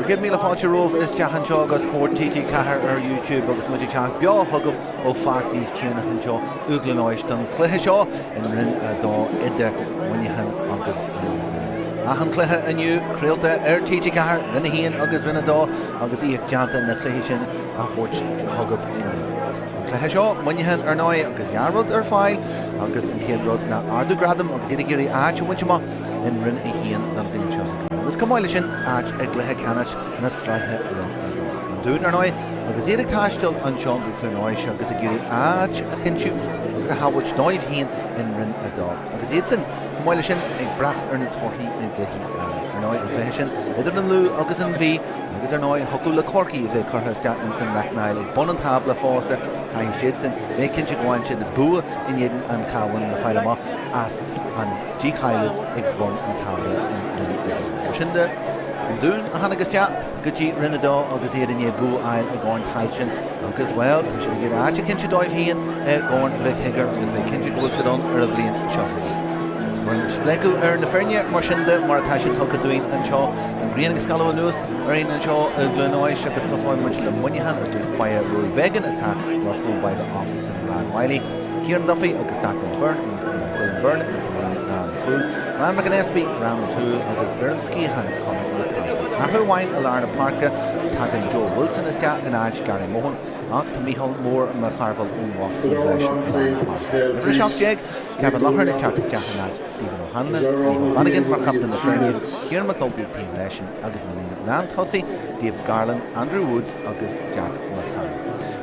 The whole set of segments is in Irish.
100,000 fáilte romhaibh isteach anseo go Spórt TG4 ar YouTube agus muid ag teacht beo chugaibh ó Pháirc Naomh Tiarnach anseo i gCluain Eois don chluiche seo in Roinn 2 idir Muineachán agus an Dún. Achan cluiche inniu craolta ar TG4, Roinn 1 agus Roinn 2 agus éacht déanta na cluichí sin a thabhairt chugaibh inniu. An cluiche seo, Muineachán ar ndóigh agus dhá rud ar fáil agus an chéad rud ná ardú gradaim agus iad ag iarraidh áit a bhaint amach in Roinn 1 don bhliain seo chugainn agus chomh maith leis sin áit i gcluiche ceannais na sraithe Roinn 2. An Dún ar ndóigh agus iad ag taisteal anseo go Cluain Eois agus ag iarraidh áit a chinntiú agus a shábháilt dóibh féin in Roinn 2 agus iadsan chomh maith leis sin ag brath ar na torthaí i gcluichí eile. Ar ndóigh an cluiche sin idir an Lú agus an Mhí Agus ar ndóigh, thiocfadh le Corcaigh a bheith curtha isteach ins an ragnail ag bun an tábla fosta, caithfidh siadsan bheith cinnte go bhfaigheann siad bua in éadan an Chabháin le fáil amach as an dícháiliú ag bun an tábla in Roinn 2. Mar sin de, an Dún a tháinig isteach go dtí Roinn 2 agus iad i ndiaidh bua a fháil i gCorn Tailteann agus, bhuel, tá siad ag iarraidh áit a chinntiú dóibh féin i gCorn Mhic Shigiúir agus bheith cinnte go bhfuil siad ann ar an bhliain seo chugainn. Tabharfaidh spléachadh ar na foirne mar sin de mar atá siad tugtha dúinn anseo. An ghrian ag scaladh anuas orainn anseo i gCluain Eois agus tosóidh muid le Muineachán ar dtús báire. Rory Beggan atá mar chúl báire acusan, Ryan Wylie, Kieran Duffy agus Declan Byrne ins an Dylan Byrne ins an líne lánchúil, Ryan McAnespie, Ryan O'Toole agus ar an sciathán Conor McCarthy. Athrú amháin i lár na páirce, tagann Joe Wilson isteach in áit Gary Mohan ach tá Mícheál Mór Mac Cearbhaill ón Loch taobh leis i lár na páirce. Uimhir 17, Kevin Loughran ag teacht isteach in áit Stephen O'Hanlon, Micheál Bannigan mar chaptaen na foirne, Kieran McNulty taobh leisean agus an líne lántosaigh, David Garlan, Andrew Woods agus Jack McCann.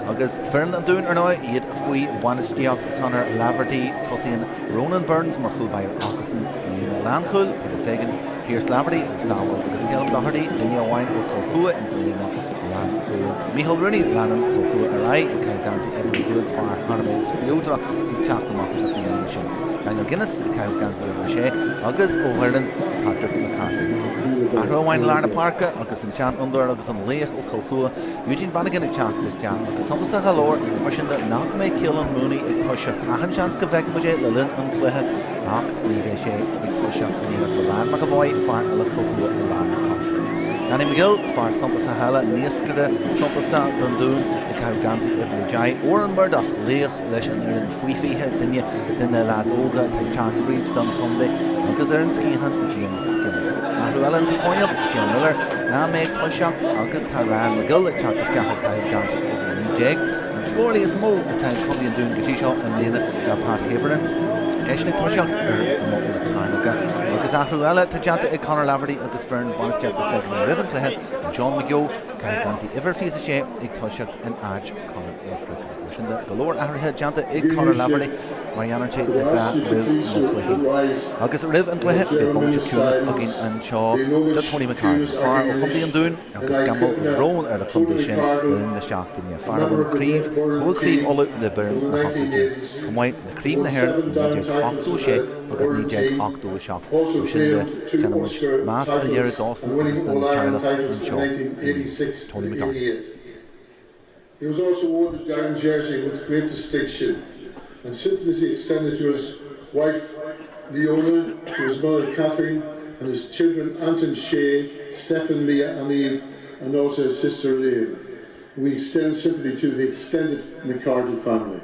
Agus foireann an Dúin, ar ndóigh, iad faoi bhainistíocht Conor Laverty, tosaíonn Ronan Burns mar chúl báire acusan, an líne lánchúil, Peter Fagan, Pierce Laverty ó Samhail agus Caleb Doherty, duine amháin ó Chill Chua ins an líne lánchúil. Mícheál Rooney, leanann Cill Chua ar aghaidh ag caitheamh geansaí uimhir 5, fear thar a bheith spleodrach ag teacht amach as an líne sin. Daniel Guinness ag caitheamh geansaí uimhir 6 agus ó Dhoireann, Patrick McCarthy. Athrú amháin i lár na páirce agus an seanfhondúir agus an laoch ó Chill Chua, Eugene Branigan ag teacht isteach agus suntasach go leor mar sin de nach mbeidh Caolan Mooney ag toiseacht. Achan seans go bhfeicfidh muid é le linn an chluiche ach ní bheidh sé ag toiseacht in éineacht le Ryan McEvoy, fear eile Chill Chua i lár na páirce. Danny McGill, fear suntasach eile, naoscaire suntasach don Dún ag caitheamh geansaí uimhir 10. Odhrán Murdock, laoch leis an fhoireann faoi 20, duine de na leaids óga atá ag teacht fríd don chontae agus ar an sciathán James Guinness. Athrú eile ins an choirnéal, Shane Miller nach mbeidh ag toiseacht agus tá Ryan McGill ag teacht isteach ag caitheamh geansaí uimhir 19. An scórálaí is mó atá ag Contae an Dúin go dtí seo i mbliana ná Pat Havernan. Eisean ag toiseacht ar imeall na cearnóige. Agus athrú eile atá déanta ag Conor Laverty agus foireann bainistíochta s'aigesan roimh an chluiche, an Seán McGeough, caitheamh geansaí uimhir 26 ag toiseacht in áit Conor McCrickard. Mar sin de, go leor athruithe déanta ag Conor Laverty mar a dhéanann sé de ghnáth roimh na cluichí. Agus roimh an gcluiche, beidh bomaite ciúnas againn anseo do Tony McCarthy, fear ó Chontae an Dúin agus scamall bhróin ar a chontae sin le linn na seachtaine. Fear a bhain craobh, chúig chraobh Uladh le Doire sna hochtóidí, chomh maith le craobh na hÉireann i 1986 agus 1987. Mar sin de, déanann muid meas a léiriú dósan agus don teaghlach anseo inniu. Tony McCarthy. He was also awarded the Down jersey with great distinction and sympathy extended to his wife Leona, to his mother Kathleen and his children Anton Shea, Stephen, Leah and Eve and also his sister Elaine. We extend sympathy to the extended McCarty family.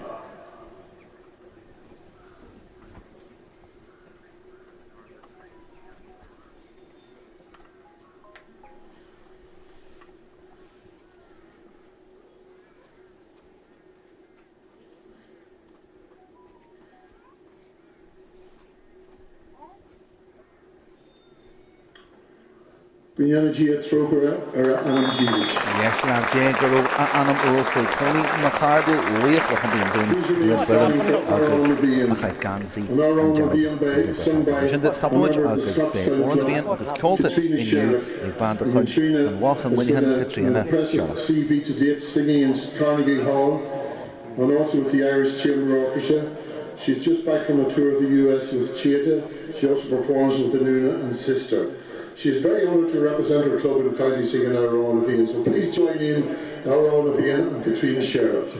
Go ndéana Dia trócaire ar a anam dílis. Dheis leat Dé go raibh a anam uasal Tony McCardle laoch ó Chontae an Dúin le Doireann agus a chaith geansaí an dearg le fada. Mar sin de, stopfaidh muid agus beidh Amhrán na bhFiann agus ceolta inniu ag bean de chuid an Bhaile Muineachán, Caitríona Sherlock. CV to date singing in Carnegie Hall and also with the Irish Chamber Orchestra. She's just back from a tour of the US with Cheetah. She also performs with Anuna and Sister. She is very honoured to represent her club in County singing Amhrán na bhFiann. So please join in Amhrán na bhFiann and Katrina Sherritt.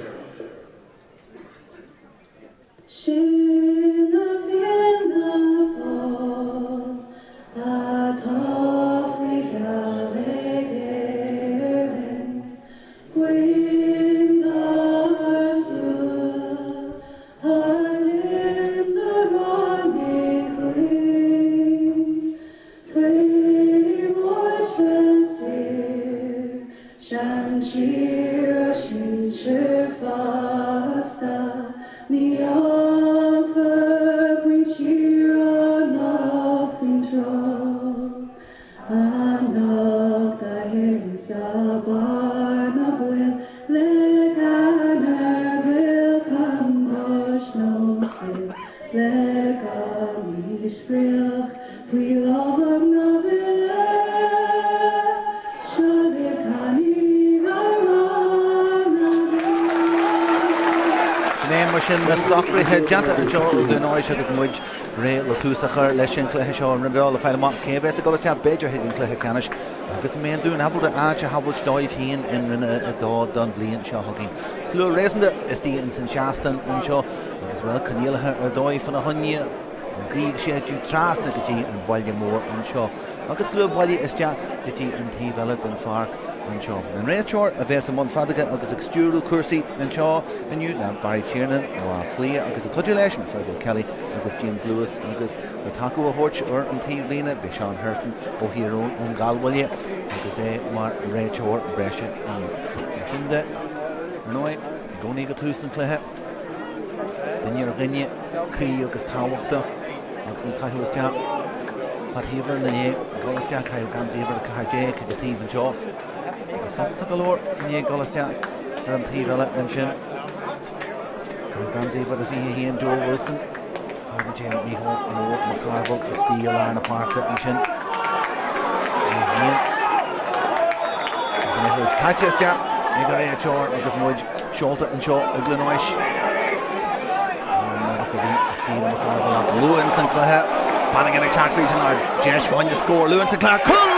Sin na Fianna Fáil atá faoi gheall ag Sean-tír ár sinsear fosta, Ní fhágfar faoin tír ná faoin trá. Anocht a Éirinn-sa barr na bpoill le ceannairc ghil chun báis nó saoil le gan aois scréach faoi lámhach na bhfile. Seo libh cannaí Amhrán na bhFile. Sin é mar sin na socruithe déanta anseo i Dún Eois agus muid réidh le tús a chur leis an chluiche seo i Roinn 2 le fáil amach cé a bheas ag dul isteach b'fhéidir chuig an chluiche ceannais agus an mbeidh an Dún ábalta áit a shábhailt dóibh féin i Roinn 2 don bhliain seo chugainn. Slua réasúnta istigh ins an seastán anseo agus bhuel coinníollacha ar dóigh fána choinne an ghaoth ag séideadh trasna go dtí an baile mór anseo agus slua bailithe isteach go dtí an taobh eile den pháirc anseo. An réiteoir a bheas i mbun feadóige agus ag stiúradh cúrsaí anseo inniu ná Barry Tiernan ó Áth Cliath agus ag cuidiú leis ná Fergal Kelly agus James Lewis agus le tacú a thabhairt ar an taobhlíne beidh Seán Herson ó Thír Eoghain ón Ghallbhaile agus é mar réiteoir breise inniu. Mar sin de, ar ndóigh, i gcónaí go tús an chluiche, duine ar dhuine, cuí agus tábhachtach agus an caitheamh isteach. Pat Heaver i ndiaidh dul isteach, caitheamh geansaí uimhir 14 chuig an taobh anseo. Agus suntasach go leor i ndiaidh dul isteach ar an taobh eile ansin. Caitheamh geansaí uimhir 21 Joe Wilson. Fágann sé Mícheál Mór Mac Cearbhaill istigh i lár na páirce ansin. É féin. Agus an liathróid caite isteach ag an réiteoir agus muid seolta anseo i gCluain Eois. An a bhí istigh le Mac Cearbhaill ach luath ins an cluiche. Bannigan ag teacht fríd an lár. Deis fá choinne scór luath ins an cluiche. Cúl!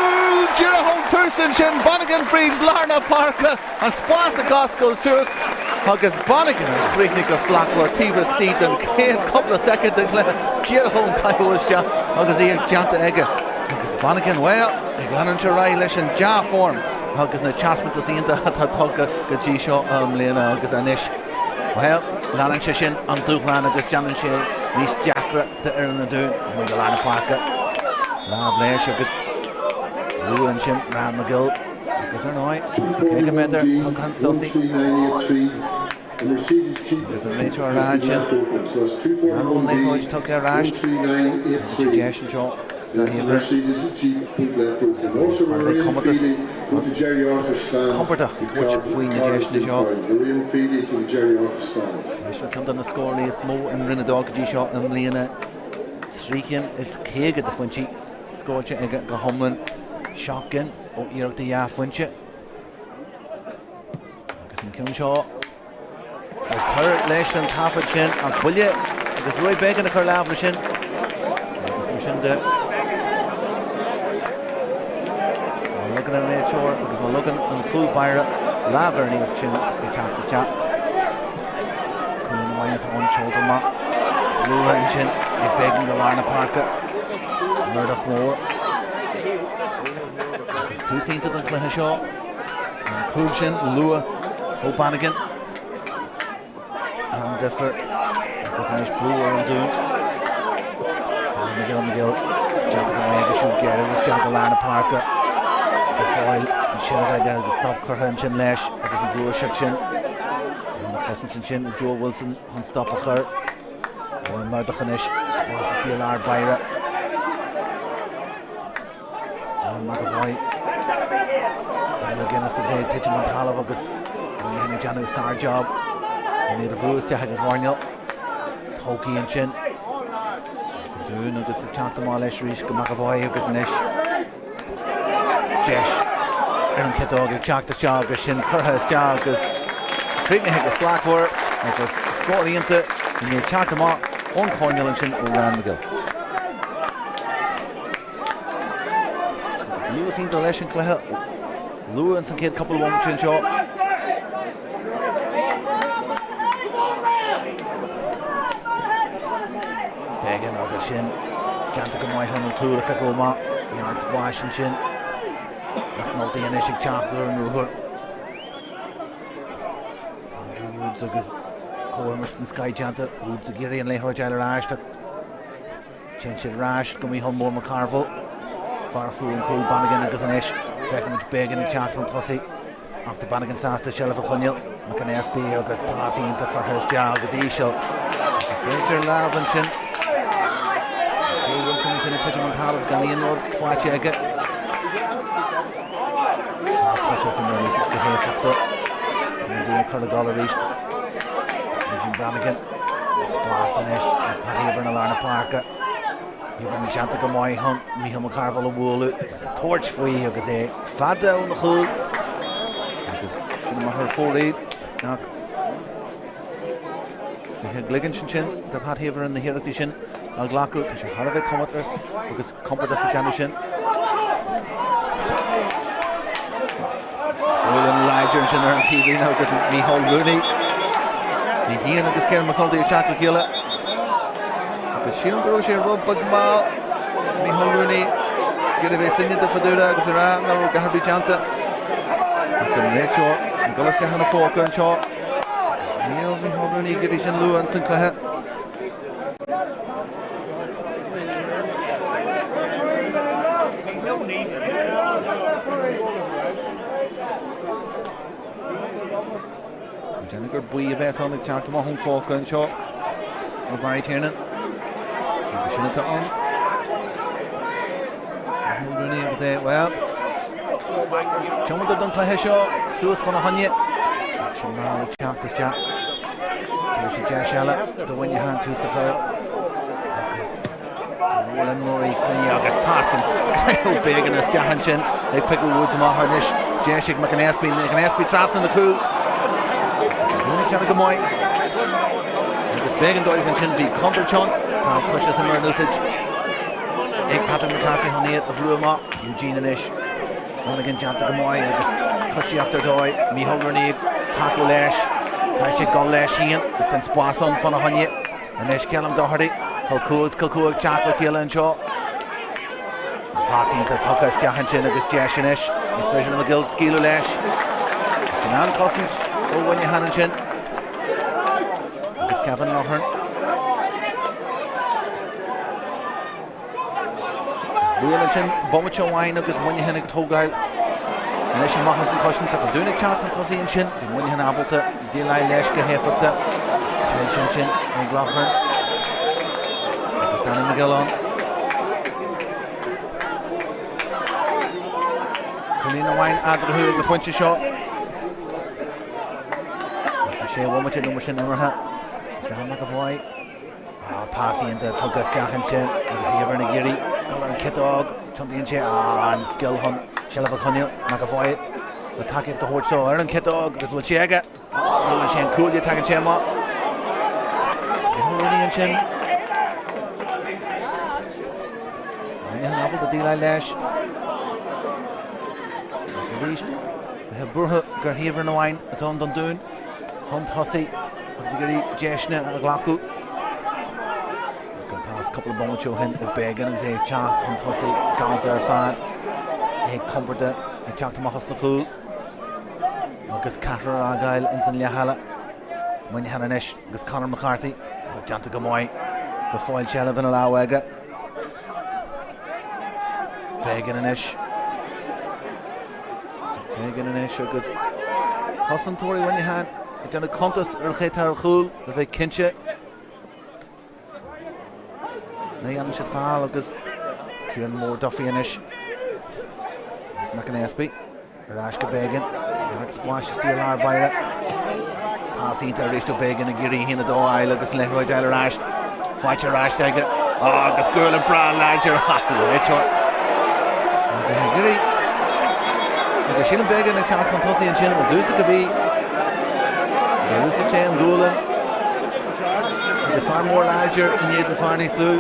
Díreach ón tús ansin. Bannigan fríd lár na páirce. An spás ag oscailt suas agus Bannigan a chríochnaigh go slachtmhar taobh istigh den chéad cúpla soicind den chluiche. Díreach ón caitheamh isteach agus í déanta aige. Agus Bannigan, bhuel, ag leanúint ar aghaidh leis an dea-form agus na taispeántais iontacha atá tugtha go dtí seo i mbliana agus anois, bhuel, leanann sé sin an dúshlán agus déanann sé níos deacra d'fhoireann an Dúin amuigh go lár na páirce. Lámh leis agus luath ansin Ryan McGill. Agus ar ndóigh, 50 méadar tugtha an sosaí agus an réiteoir a rá ansin nach raibh an liathróid tugtha ar ais agus sé deis anseo do Heaver agus é thar a bheith compordach compordach tabhairt faoi na deiseanna seo. Leis an ceann de na scóranna is mó in Roinn 2 go dtí seo i mbliana, 350 de phointí scóráilte aige go hiomlán, 7 gcinn. Ó iarrachtaí dhá phointe agus an ceann seo ag cur leis an taifead sin ach buille agus Roy Began a chur lámh leis sin agus mar sin de má leagann an réiteoir agus má leagann an chúl báire lámh ar an iarracht sin ag teacht isteach. Cúilín amháin atá ann seolta amach luath ansin ag Began go lár na páirce. Murdoch Mór. Agus tús iontach don chluiche seo. An cúl sin luath ó Bannigan. An difear agus anois brú ar an Dún. Danny McGill McGill déanta go maith aige siúd géarú isteach go lár na páirce. Go fóill an seilbh aige agus stop curtha ansin leis agus an ghluaiseacht sin. An chosaint ansin ag Joe Wilson chun stop a chur. Warren Murdoch anois, spás istigh i lár báire. Ryan McAvoy. Daniel Guinness agus é ag titim an talamh agus Moynihan ag déanamh sár-job. An iad a bhrú isteach ag an choirnéal. Tógtha ansin. Go Dún agus ag teacht amach leis arís go McAvoy agus anois deis ar an chiotóg ag teacht isteach agus sin curtha isteach agus críochnaithe go slachtmhar agus scór iontach i ndiaidh teacht amach ón choirnéal ansin ó Ryan McGill. Agus luas iontach leis an cluiche luath ins an chéad cúpla bomaite anseo. Began agus sin déanta go maith ón O'Toole a phiocadh amach. Neart spáis ansin. McNulty anois ag teacht ar an ruathar. Andrew Woods agus comhimirt den scoth déanta. Woods ag iarraidh an liathróid a fháil ar ais. Téann siad ar ais go Mícheál Mór Mac Cearbhaill. Fear a fuair an cúl Bannigan agus anois feicimid Began ag teacht chun tosaigh. Ach tá Brannigan sásta seilbh a choinneáil. McAnespie agus pas iontach curtha isteach agus íseal. B'fhéidir lámh ansin. Joe Wilson ansin ag titim an talamh gan aon rud faighte aige. Tá cois as an úsáid go héifeachtach. An Dún ag cur le gol arís. Eugene Brannigan. Spás anois agus Pat Heavrin i lár na páirce. Heavrin déanta go maith chun Mícheál Mac Cearbhaill a bhualadh agus ag tabhairt faoi agus é fada óna chúl. Agus sin amach ar fóraoil ach bhí ag ligint ansin do Pat Heavrin na hiarrachtaí sin a ghlacadh. Tá sé thar a bheith cumasach agus compordach ag déanamh sin. Bualann láidir ansin ar an taobhlíne agus Mícheál Rooney. É féin agus Ciarán McNulty ag teacht le chéile. Agus sílim go raibh sé rud beag mall. Mícheál Rooney ag iarraidh a bheith soineanta fá dtaobh de agus a rá nach raibh a dhath ar bith déanta. Ach an réiteoir ag dul isteach ina phóca anseo. Agus níl Mícheál Rooney ag iarraidh sin luath ins an cluiche. Tá déanamh gur buí a bheas ann ag teacht amach ón phóca anseo ó Barry Tiernan. Agus sin atá ann. Rooney agus é, bhuel, tiomanta don chluiche seo, suas fána choinne. Ach sin mall ag teacht isteach. Tabharfaidh sé deis eile do Mhuineachán tús a chur agus go leor imreoirí cruinne agus pas den scoth ó Began isteach ansin ag piocadh Woods amach anois. Deis ag McAnespie, McAnespie trasna na cúl. Agus déanamh go maith. Agus b'éigean dóibh ansin bhí contúirt ann. Tá cois as imir in úsáid ag Patrick McCarthy chun iad a bhrú amach. Eugene anois. Brannigan déanta go maith agus coisíocht ar dóigh. Mícheál Rooney ag tacú leis. Tá sé ag dul leis féin ach tá an spás ann fána choinne. Anois Colm Doherty, Kilcua is Kilcua ag teacht le chéile anseo. An pas iontach tugtha isteach ansin agus deis anois. Is féidir le McGill scaoileadh leis. Sin an-chosaint ó Mhuineachán ansin. Agus Kevin Loughran. Buail ansin bomaite amháin agus Muineachán ag tógáil anois amach as an chosaint ach an Dún ag teacht chun tosaigh ansin. Bhí Muineachán ábalta déileáil leis go héifeachtach. Caillte ansin ag Loughran. Agus Danny McGill ann. Cúilín amháin eatarthu ag an phointe seo. Tá sé bhomaite nó mar sin imeartha. Is McAvoy. Pas iontach tugtha isteach ansin agus Heavrin ag iarraidh dul ar an chiotóg. Tiontaíonn sé an scil chun seilbh a choinneáil. McAvoy le tacaíocht a thabhairt dó ar an chiotóg agus bhfuil sé aige. Buaileann sé an cuaille, tagann sé amach. Micheál Rooney ansin. Muineachán ábalta déileáil leis. Ach arís, bheith buartha gur Heavrin amháin atá ann don Dún chun tosaigh. Agus ag iarraidh deiseanna a ghlacadh. Ach an pas cúpla bomaite ó shin ó Began agus é ag teacht chun tosaigh galánta ar fad. É compordach ag teacht amach as na cúil. Agus ceathrar á fhágáil ins an leath eile. Muineachán anois agus Conor McCarthy déanta go maith go fóill seilbh ina lámha aige. Began anois. Began anois agus cosantóirí Mhuineacháin ag déanamh cuntas ar an chéad ar chúl le bheith cinnte nach ndéanann siad feall agus Ciarán Mór Duffy anois agus McAnespie. Ar ais go Began. Neart spáis istigh i lár báire. Pas iontach arís ó Began ag iarraidh 1-2 a fháil agus an liathróid a fháil ar ais. Faighte ar ais aige. Agus gualainn breá láidir. Réiteoir. A bheith ag iarraidh. Agus sílim Began ag teacht chun tosaigh ansin. Bhfuil damhsa go bí. Gur úsáid sé an ghualainn. Agus fear mór láidir in éadan fear níos lú.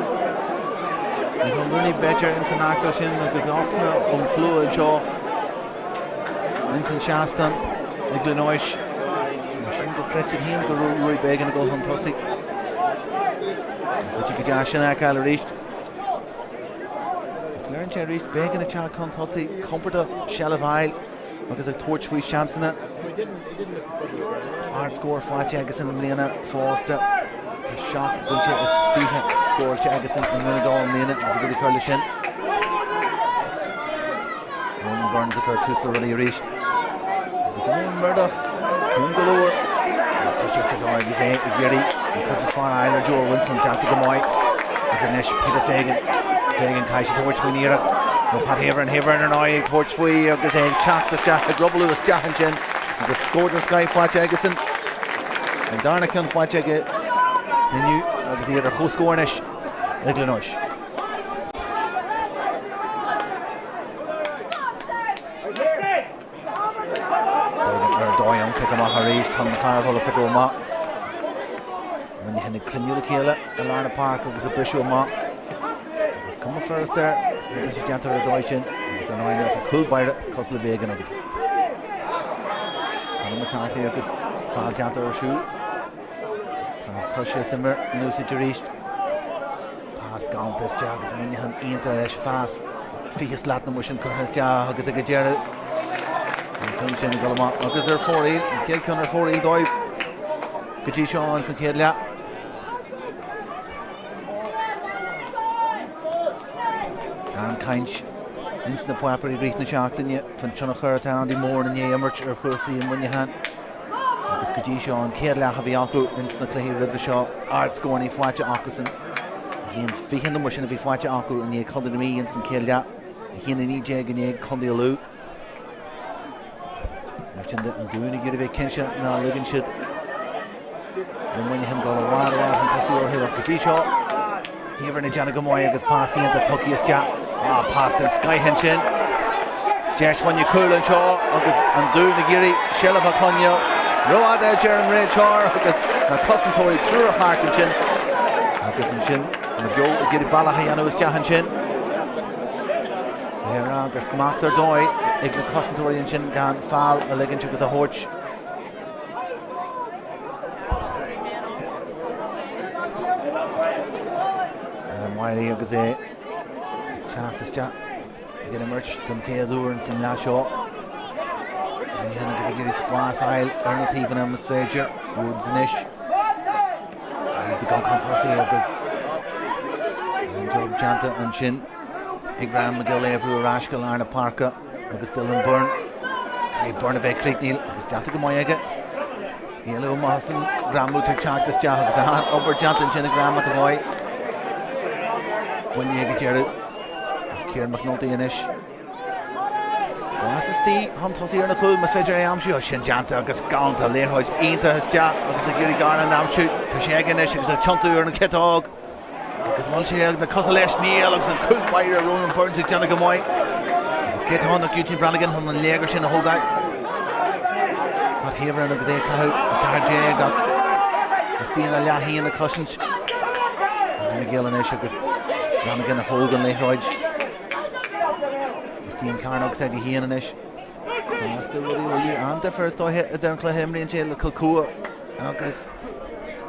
Micheál Rooney b'fhéidir ins an eachtra sin agus osna ón shlua anseo. Ins an seastán i gCluain Eois. Mar sin gur chreid siad féin go raibh Ruairí Began ag dul chun tosaigh. Tá sé go deas sin a fheiceáil arís. Agus léiríonn sé arís Began ag teacht chun tosaigh, compordach, seilbh a fháil agus ag tabhairt faoi seansanna. Ardscór faighte aigesan i mbliana fosta. Tá 7 bpointe is 20 scóráilte aigesan i Roinn 2 i mbliana agus ag iarraidh cur leis sin. Ronan Burns ag cur tús le rudaí arís. Agus Eoin Murdoch cúng go leor. Coisíocht ar dóigh agus é ag iarraidh an chuid is fearr a fháil ar Joel Winston déanta go maith. Agus anois Peter Fagan. Fagan caithfidh sé tabhairt faoin iarracht. Nó Pat Heavrin, Heavrin ar ndóigh ag tabhairt faoi agus é ag teacht isteach ag ruballú isteach ansin agus scór den scoith faighte aigesan. An darna ceann faighte aige inniu agus iad ar comhscór anois le Glenrois. B'éigean ar dóigh an cic amach arís. Tá an Cearbhall ag piocadh amach. Muineachán ag cruinniú le chéile i lár na páirce agus ag briseadh amach. Agus cuma furasta air, tá sé déanta ar an dóigh sin agus ar ndóigh nuair atá cúl báire cosúil le Began agat. Conor McCarthy agus feall déanta air siúd. Tá cois is imir in úsáid arís. Pas galánta isteach agus Muineachán iontach leis. Pas 20 slat nó mar sin curtha isteach agus ag an deireadh an ceann sin ag dul amach agus ar fóraoil, an chéad ceann ar fóraoil dóibh go dtí seo ins an chéad leath. An-chaint ins na páipéirí i rith na seachtaine faoin tionchar atá Andy Moran i ndiaidh imirt ar chúrsaí i Muineachán. Agus go dtí seo an chéad leath a bhí acu ins na cluichí roimhe seo, ardscóranna faighte acusan. 1-20 nó mar sin a bhí faighte acu in aghaidh Chontae na Mí ins an chéad leath, 1-19 in aghaidh Chontae Lú. Mar sin de, an Dún ag iarraidh bheith cinnte ná ligeann siad do Mhuineachán dul i bhfad i bhfad chun tosaigh orthu ach go dtí seo, Heavrin ag déanamh go maith agus pas iontach tugtha isteach. Ah, pas den scoith ansin. Deis fá choinne cúl anseo agus an Dún ag iarraidh seilbh a choinneáil. Rófhada a deir an réiteoir agus na cosantóirí triúr thart ansin. Agus ansin McGeough ag iarraidh bealach a dhéanamh isteach ansin. É a rá gur smacht ar dóigh ag na cosantóirí ansin gan feall a ligint agus a thabhairt. Wylie agus é ag teacht isteach ag an imirt don chéad uair san leath seo. Muineachán agus ag iarraidh spás a fháil ar na taobhanna más féidir. Woods anois. Woods ag dul chun tosaigh agus an job déanta ansin ag Ryan McGill é a bhrú ar ais go lár na páirce. Agus Dylan Byrne, caithfidh Byrne a bheith críochnaithe agus déanta go maith aige. Éalú amach as an ngreamú ag teacht isteach agus an obair déanta ansin ag Ryan McAvoy. Buille ag an deireadh. Ach Kieran McNulty anois. Spás istigh chun tosaigh ar na cúil más féidir é a aimsiú. Sin déanta agus galánta liathróid iontach isteach agus ag iarraidh Garland a aimsiú. Tá sé aige anois agus ag tiontú ar an chiotóg. Agus an bhfuil sé ag na cosa leis? Níl agus an cúl báire Ronan Burns ag déanamh go maith. Agus cé atá ann ach Eugene Branigan chun an léigear sin a thógáil. Pat Heavrin agus é ag caitheamh 14 ach istigh ina leath féin ag cosaint. Danny McGill anois agus Branigan a thóg an liathróid. Istigh an cearnóg s'aige féin anois. Sásta rudaí a bhfuil an-difear is dóiche idir an cluiche a imríonn sé le Cill Chua agus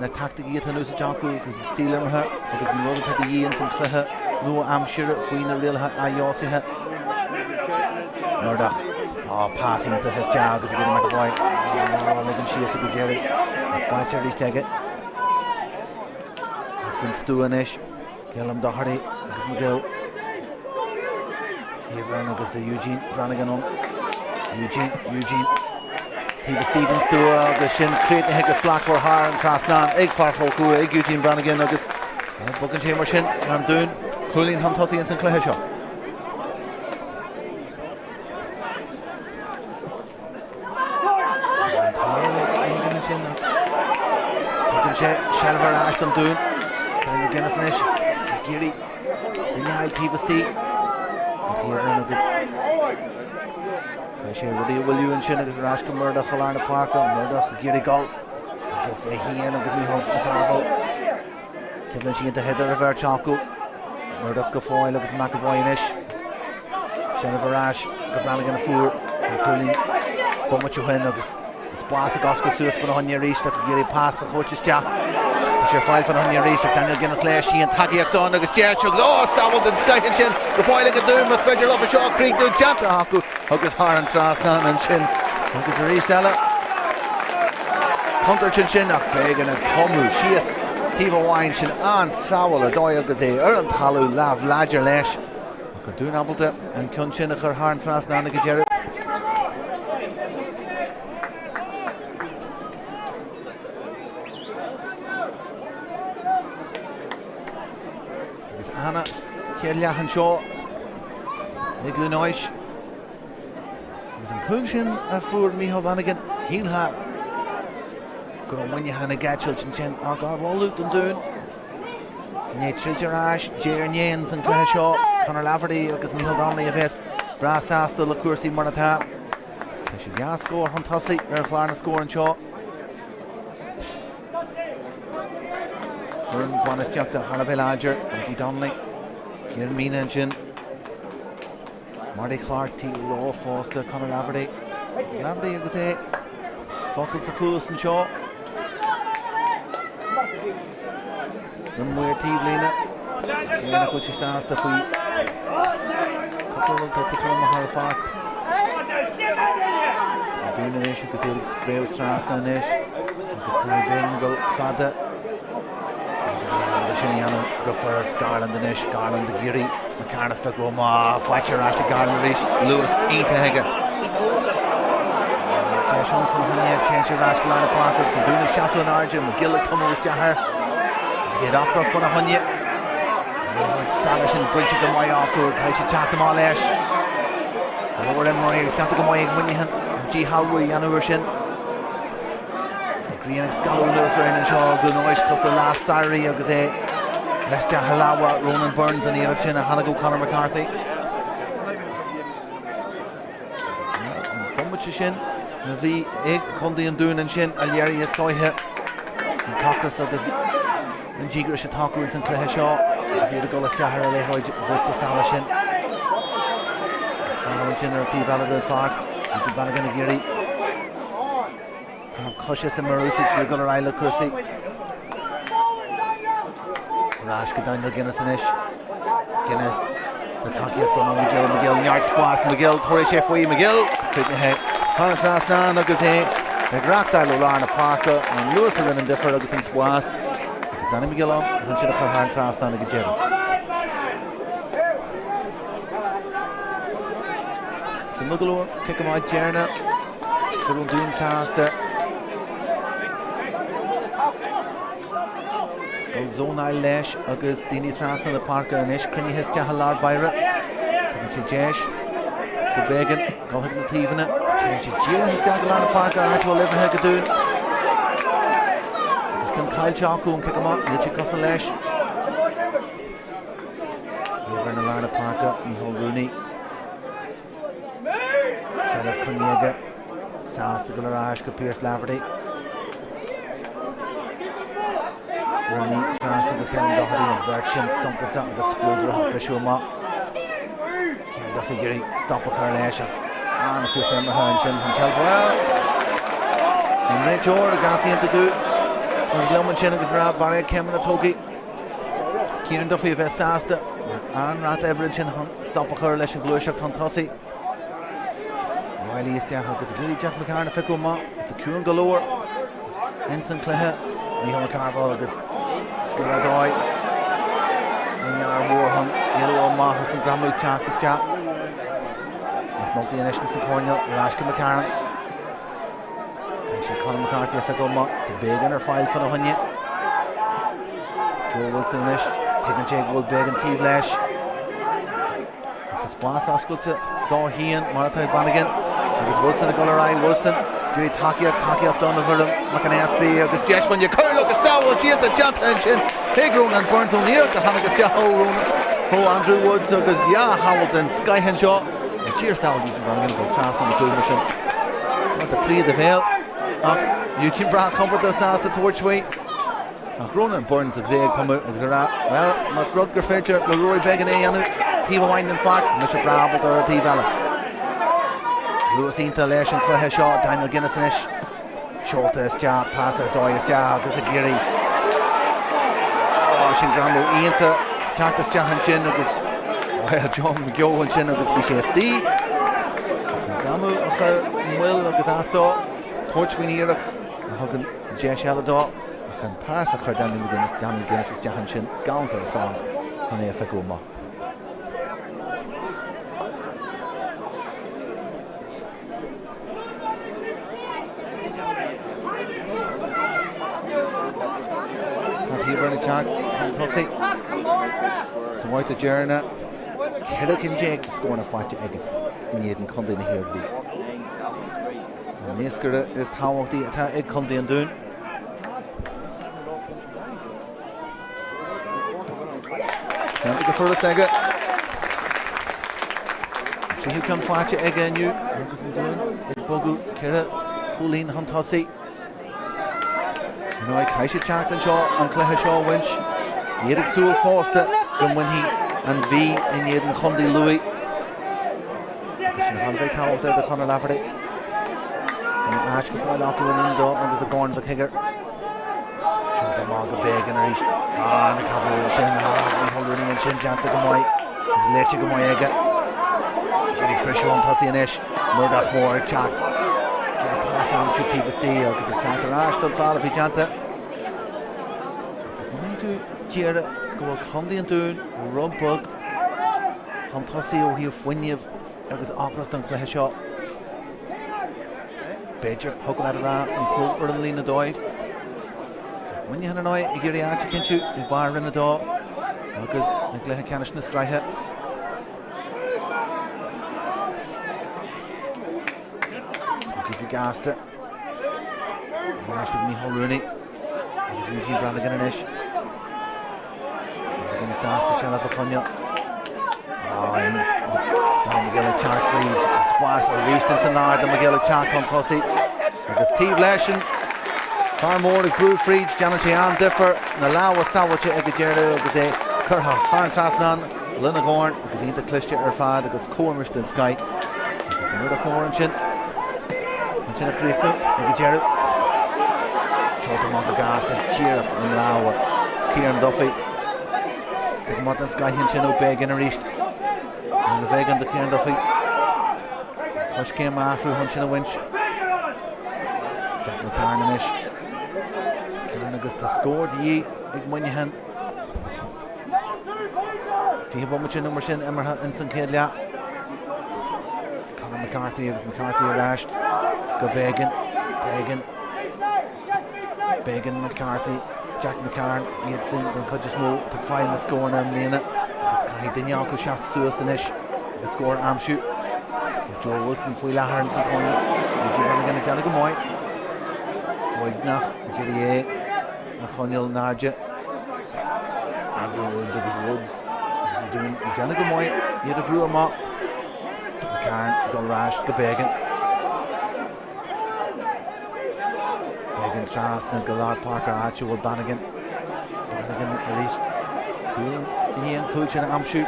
na taicticí atá in úsáid acu agus an stíl imeartha agus an rud atá de dhíth ins an chluiche nua-aimsire faoi na rialacha athfheabhsaithe. Murdoch. Á, pas iontach isteach agus ag iarraidh McAvoy. Á, lámh á ligean síos ag an deireadh. Ach faighte arís aige. Thart faoin stua anois. Gwilym Doherty agus McGill. Heavrin agus do Eugene Branigan ann. Eugene, Eugene. Taobh istigh den stua agus sin críochnaithe go slachtmhar thar an trasnán ag fear Chill Chua ag Eugene Branigan agus bogann sé mar sin an Dún cúilín chun tosaigh ins an cluiche seo. Tugann sé seilbh ar ais don Dún. Daniel McGuinness anois. Ag iarraidh duine a fháil taobh istigh. Pat Heavrin agus Caithfidh sé rudaí a mhoilliú ansin agus ar ais go Murdoch i lár na páirce. Murdoch ag iarraidh dul agus é féin agus Mícheál Mac Cearbhaill. Coimhlint iontach idir an bheirt acu. Murdoch go fóill agus McAvoy anois. Seilbh ar ais go Branigan a fuair an cúilín bomaite ó shin agus an spás ag oscailt suas fána choinne arís ach ag iarraidh pas a thabhairt isteach. Tá sé ar fáil fána choinne arís ach Daniel Guinness leis, í an tacaíocht ann agus deis agus ó, sábháil den scoith ansin go fóill ag an Dún más féidir leo seo a chríochnú déanta acu agus thar an trasnán ansin agus arís eile. Contúirt ansin ach b'éigean ag comadh síos taobh amháin sin an-sábháil ar dóigh agus é ar an talamh lámh láidir leis. Ach an Dún ábalta an ceann sin a chur thar an trasnán ag an deireadh. Agus ana chéad leath anseo i gCluain Eois. Agus an cúl sin a fuair Micheál Bannigan, shílfeá go raibh Muineachán ag eitilt ansin ach ardmholadh don Dún. I ndiaidh troid ar ais, diaidh ar ndiaidh ins an cluiche seo, Conor Laverty agus Micheál Donnelly a bheas breá sásta le cúrsaí mar atá. Tá siad dhá scór chun tosaigh ar chlár na scór anseo. Foireann bainistíochta thar a bheith láidir, Mickey Donnelly, Ciarán Meenagh ansin. Marty Clarke taobh leo fosta, Conor Laverty. Agus Laverty agus é focal sa chluas anseo. Don maor taobhlíne. Is léir nach bhfuil sé sásta faoi cúpla rud atá tite amach ar an pháirc. An Dún anois agus iad ag spréadh trasna anois agus caithfidh Beagan dul fada. Agus é ábalta sin a dhéanamh go furast. Garland anois, Garland ag iarraidh McCarron a phiocadh amach. Faighte ar ais ag Garland arís. Luas iontach aige. Deis ann fána choinne. Téann sé ar ais go lár na páirce agus an Dún ag seasamh in airde. McGill ag tumadh isteach air. Agus iad ocrach fána choinne. An liathróid saidhbhir sin bainte go maith acu. Caithfidh siad teacht amach leis. Go leor imreoirí agus déanta go maith ag Muineachán an díshealbhú a dhéanamh air sin. An ghrian ag scalladh anuas orainn anseo i gCluain Eois cosúil le lá samhraidh agus é isteach i lámha Ronan Burns an iarracht sin a tháinig ó Conor McCarthy. An bomaite sin a bhí ag Contae an Dúin ansin a léirigh is dóiche an t-ocras agus an díograis atá acu ins an cluiche seo agus iad ag dul isteach ar an liathróid bhriste salach sin. Feall ansin ar an taobh eile den pháirc, Eugene Flanagan ag iarraidh Preab coise sa mhíúsáid le dul ar aghaidh le cúrsaí. Ar ais go Daniel Guinness anois. Guinness tá tacaíocht ann ó McGill. McGill neart spás. McGill tabharfaidh sé faoi. McGill críochnaithe thar an trasnán agus é ag reachtáil ó lár na páirce. An luas a rinne an difear agus an spás. Agus Danny McGill ann chun sin a chur thar an trasnán ag an deireadh. Suimiúil go leor, cic amach deireanach. Go raibh an Dún sásta dul zónáil leis agus daoine trasna na páirce anois cruinnithe isteach i lár báire. Tugann sé deis do Began dul chuig na taobhanna. Téann sé díreach isteach i lár na páirce áit a bhfuil uimhrithe ag an Dún. Agus ceann caillte acu an cic amach, níl sé cosúil leis. Uimhir i lár na páirce, Micheál Rooney. Seilbh coinnithe aige, sásta dul ar ais go Pearse Laverty. Rooney trasna go Kevin Doherty, an bheirt sin suntasach agus spleodrach ag briseadh amach. Ciarán Duffy ag iarraidh stop a chur leis ach an-phíosa imeartha ansin chun seilbh. Bhuel, an réiteoir ag easaontú agus liom ansin agus rá barraíocht céimeanna tógtha. Ciarán Duffy a bheith sásta an-ráta oibre ansin chun stop a chur leis an ghluaiseacht chun tosaigh. Reilly isteach agus ag iarraidh Jack McCarron a phiocadh amach. Tá ciúin go leor ins an cluiche. Mícheál McCarville agus scil ar dóigh. An fhear mhór chun éalú amach as an greamú teacht isteach. McNulty anois ins an coirnéal ar ais go McCarron. Caithfidh sé Conor McCarthy a phiocadh amach. Tá Began ar fáil fána choinne. Joe Wilson anois. Tuigeann sé go bhfuil Began taobh leis. Ach tá spás oscailte dó féin mar atá ag Bannigan. Agus Wilson ag dul ar aghaidh. Wilson ag iarraidh tacaíocht, tacaíocht ón bhfoireann Mac an SB agus deis fána choinne cúl agus sábháil síolta déanta ansin ag Ronan Burns ón iarracht a tháinig isteach ó Ronan ó Andrew Woods agus dhea-shábháil den scoith anseo. An tsíorshamhail Eugene Branagan ag dul trasna na cúl mar sin. Rud a chloígh do bhéal ach Eugene breá compordach sásta tabhairt faoi. Ach Ronan Burns agus é ag tumadh agus a rá, bhuel, más rud gur féidir le Rory Began é a dhéanamh taobh amháin den pháirc, tá mise breá ábalta ar an taobh eile. Luas iontach leis an chluiche seo, Daniel Guinness anois. Seolta isteach, pas ar dóigh isteach agus ag iarraidh sin greamú iontach teacht isteach ansin agus bhuel John McGeough ansin agus bhí sé istigh. Ach an greamú a chuir moill agus as dó, tabhairt faoin iarracht a thugann deis eile dó ach an pas a chuir Daniel McGuinness, Daniel Guinness isteach ansin galánta ar fad chun é a phiocadh amach. Pat Heaburn ag teacht chun tosaigh. Sa bhabhta deireanach, 14 cinn de scóranna faighte aige in éadan Chontae na hIarmhí. An naoscaire is tábhachtaí atá ag Contae an Dúin. Déanta go furast aige. An tríú ceann faighte aige inniu agus an Dún ag bogadh ceithre chúilín chun tosaigh. Ar ndóigh, caithfidh siad teacht anseo an cluiche seo a bhaint. Iad ag súil fosta go mbainfidh an Mhí in éadan Chontae Lú. Agus sin thar a bheith tábhachtach do Chonor Lafferty. Go mbeidh áit go fóill acu i Roinn 2 agus i gCorn Mhic Uidhir. Seolta amach go Began arís. An-chabóil sin. Mícheál Rooney ansin déanta go maith agus léite go maith aige. Ag iarraidh briseadh chun tosaigh anois. Murdoch Moore ag teacht. Ag iarraidh pas a aimsiú taobh istigh agus ag teacht ar ais don fear a bhí déanta. Agus má tú deireadh go bhfuil Contae an Dúin rud beag chun tosaigh ó thaobh fuinnimh agus ocras don chluiche seo. B'fhéidir, thiocfadh leat a rá, níos mó ar an líne dóibh. Muineachán ar ndóigh ag iarraidh áit a chinntiú i mbarr Roinn 2 agus i gcluiche ceannais na sraithe. Tugtha go gasta. Ar ais ag Mícheál Rooney agus Eugene Branigan anois. Branigan sásta seilbh a choinneáil. Tá McGill ag teacht fríd an spás arís ins an lár do McGill ag teacht chun tosaigh agus taobh leis an fear mór ag brú fríd, déanann sé an-difear, na lámha sábháilte ag an deireadh agus é curtha thar an trasnán lena dhorn agus iontach cliste ar fad agus comhimirt den scoith agus Murdoch Moore ansin ansin a chríochnú ag an deireadh. Seolta amach go gasta díreach i lámha Kieran Duffy. Cic amach den scoith ansin ó Began arís. Nuair a bheidh do Kieran Duffy. Coiscéim a athrú chun sin a bhaint. Jack McCarron anois. McCarron agus tá scór de dhíth ag Muineachán. 20 bomaite nó mar sin imeartha ins an chéad leath. Conor McCarthy agus McCarthy ar ais go Began. Began. Began McCarthy, Jack McCarron, iad sin den chuid is mó atá ag fáil na scóranna i mbliana agus caithfidh duine acu seasamh suas anois agus scór a aimsiú. Joe Wilson faoi láthair ins an cúinne. Eugene Branigan ag déanamh go maith. Foighneach ag iarraidh é a choinneáil in airde. Andrew Woods agus Woods agus an Dún ag déanamh go maith iad a bhrú amach. McCarron ag dul ar ais go Began. Began trasna go lár páirce áit a bhfuil Bannigan. Bannigan arís. Cúl i ndiaidh an cúl sin a aimsiú.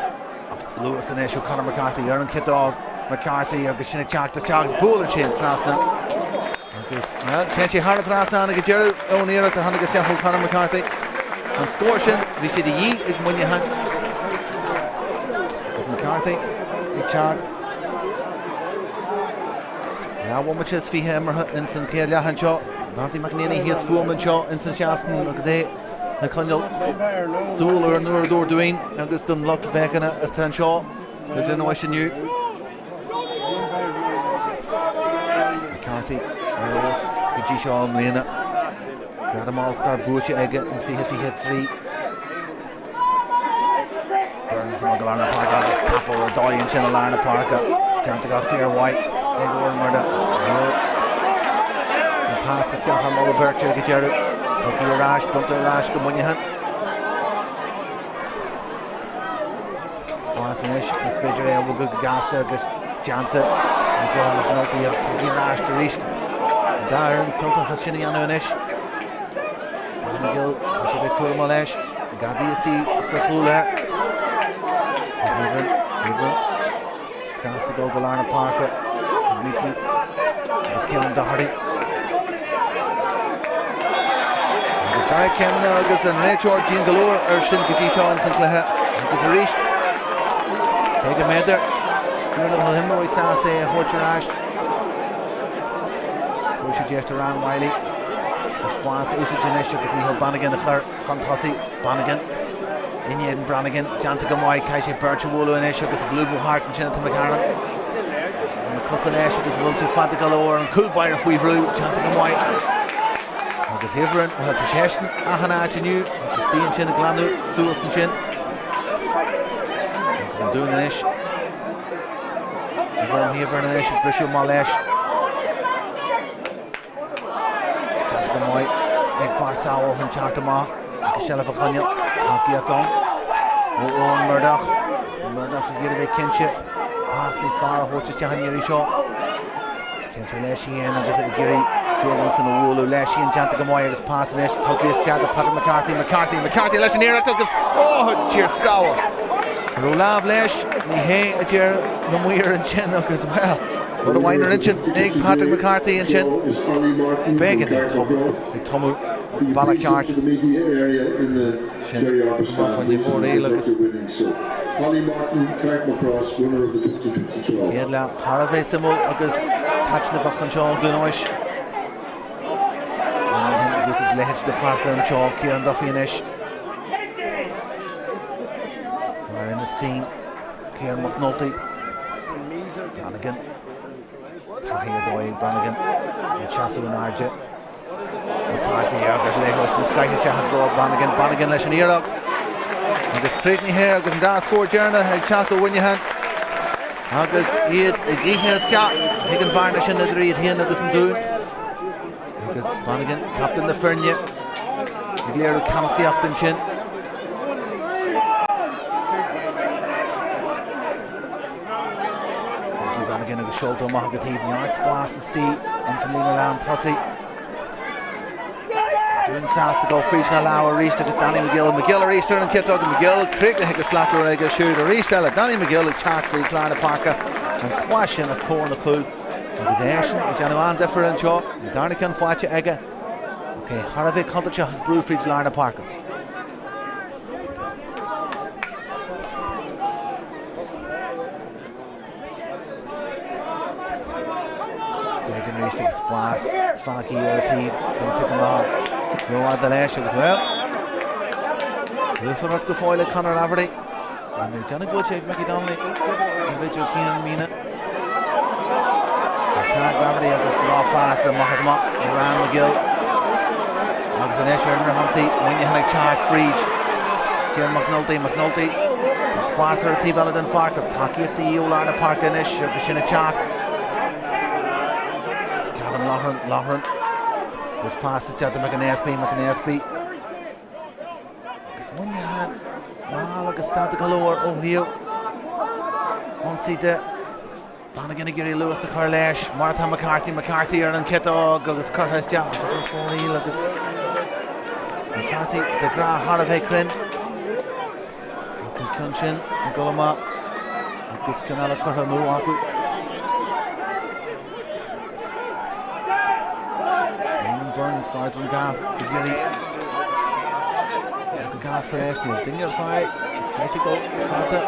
Agus luas anois ó Conor McCarthy ar an chiotóg. McCarthy agus sin ag teacht isteach agus buaileann sé an trasna. Agus well, téann sé thar an trasnán ag an deireadh ón iarracht a tháinig isteach ó Conor McCarthy. An scór sin, bhí sé de dhíth ag Muineachán. Agus McCarthy ag teacht. Leath bhomaite is 20 imeartha ins an chéad leath anseo. Dántí McEnaney thíos fúm anseo ins an seastán agus é ag coinneáil súil ar an uaireadóir dúinn agus don lucht féachana atá anseo i Glen Eois inniu. McCarthy ar fheabhas go dtí seo i mbliana. Gradam All-Star buaite aige in 2023. Burns amach go lár na páirce agus capall ar dóigh ansin i lár na páirce. Déanta go fíormhaith ag Odhrán Murtagh. Níl an pas isteach ar moladh beirte ag an deireadh. Tugtha ar ais, bronnta ar ais go Muineachán. Spás anois, is féidir é a bhogadh go gasta agus déanta i dtreo McNulty ach tugtha ar ais arís. An dá fhoireann ciontach as sin a dhéanamh anois. Paddy McGill, tá sé bheith cúramach leis. Gadaí istigh sa chúl air. Heverin, Heverin. Sásta dul go lár na páirce. Ag Mitchell agus Keelan Doherty. Agus beidh céimeanna agus an réiteoir dian go leor ar sin go dtí seo ins an cluiche. Agus arís, cé go mb'fhéidir go raibh na himreoirí sásta é a thabhairt ar ais, Fuair sé deis do Ryan Wylie an spás a úsáid anois agus Micheál Bannigan a chur chun tosaigh. Bannigan in éadan Brannigan, déanta go maith, caithfidh sé beirt a bhualadh anois agus ag lúbadh thart ansin atá McCarron. Na cosa leis agus bhfuil sé fada go leor, an cúl báire faoi bhrú, déanta go maith. Agus Heverin, bhuel tá seisean achan áit inniu agus istigh ansin ag glanadh suas ansin. Agus an Dún anois. I bhfoirm Heavrin anois ag briseadh amach leis. Déanta go maith ag fear Sabhall chun teacht amach agus seilbh a choinneáil. Tacaíocht ann ó Eoin Murdoch. Murdoch ag iarraidh bheith cinnte pas níos fearr a thabhairt isteach an iarraidh seo. Téann sé leis féin agus ag iarraidh Joe Wilson a bhualadh leis féin déanta go maith agus pas anois tugtha isteach do Patrick McCarthy. McCarthy, McCarthy leis an iarracht agus ó Dia ár sábháil! An raibh lámh leis? Ní hé a deir na maoir ansin agus bhuel, rud amháin ar intinn ag Patrick McCarthy ansin. B'éigean ag tumadh an bealach ceart. Sin go maith fá choinne Mhóraíl agus. Chéad leath thar a bheith suimiúil agus taitneamhach anseo i gCluain Eois. Agus a leithéid de páirce anseo, Ciarán Duffy anois. Fear Inis Caoin, Ciarán McNulty. Brannigan. Taithí ar dóigh ag Brannigan. An seasamh in airde. McCarthy agus liathróid den scoith isteach i dtreo Brannigan. Brannigan leis an iarracht. Agus críochnaithe agus an dá scór deireanach ag teacht ó Mhuineachán. Agus iad ag ithe isteach chuig an bhearna sin idir iad féin agus an Dún. Agus Brannigan, captaen na foirne, ag léiriú ceannasaíocht ansin. Brannigan agus seolta amach go taobh neart spás istigh ins an líne lán tosaigh. Dún sásta dul fríd na lámha arís agus Danny McGill, McGill arís ar an chiotóg, McGill críochnaithe go slachtmhar aige siúd arís eile. Danny McGill ag teacht fríd lár na páirce, an spás sin os comhair na cúil agus eisean ag déanamh an-difear anseo, an darna ceann faighte aige. Ok, thar a bheith contúirteach ag brú fríd lár na páirce. Beagan arís agus spás fágtha ar an taobh don chic amach. Rófhada leis agus bhuel. Luafarat go fóill ag Conor Laverty. An mbeidh déanamh go bhfuil sé ag Mickey Donnelly nó b'fhéidir Cian Meenagh. Tá Laverty agus drochphas amach is amach ó Ryan McGill. Agus anois ar an fhrithionsaí, Muineachán ag teacht fríd. Ciarán McNulty, McNulty. Tá spás ar an taobh eile den pháirc ach tacaíocht de dhíth ó lár na páirce anois agus sin ag teacht. Kevin Loughran, Loughran. Tabhairt pas isteach do McAnespie, McAnespie. Agus Muineachán mall agus stadta go leor ó thaobh ionsaí de. Brannigan ag iarraidh luas a chur leis, mar atá McCarthy, McCarthy ar an chiotóg agus curtha isteach agus ar fóraoil agus McCarthy de ghnáth thar a bheith cruinn. Ach an ceann sin ag dul amach agus ceann eile curtha amú acu. Eoin Burns, fear Dhroim Gat ag iarraidh go gasta leis, níl duine ar fáil, is go fada.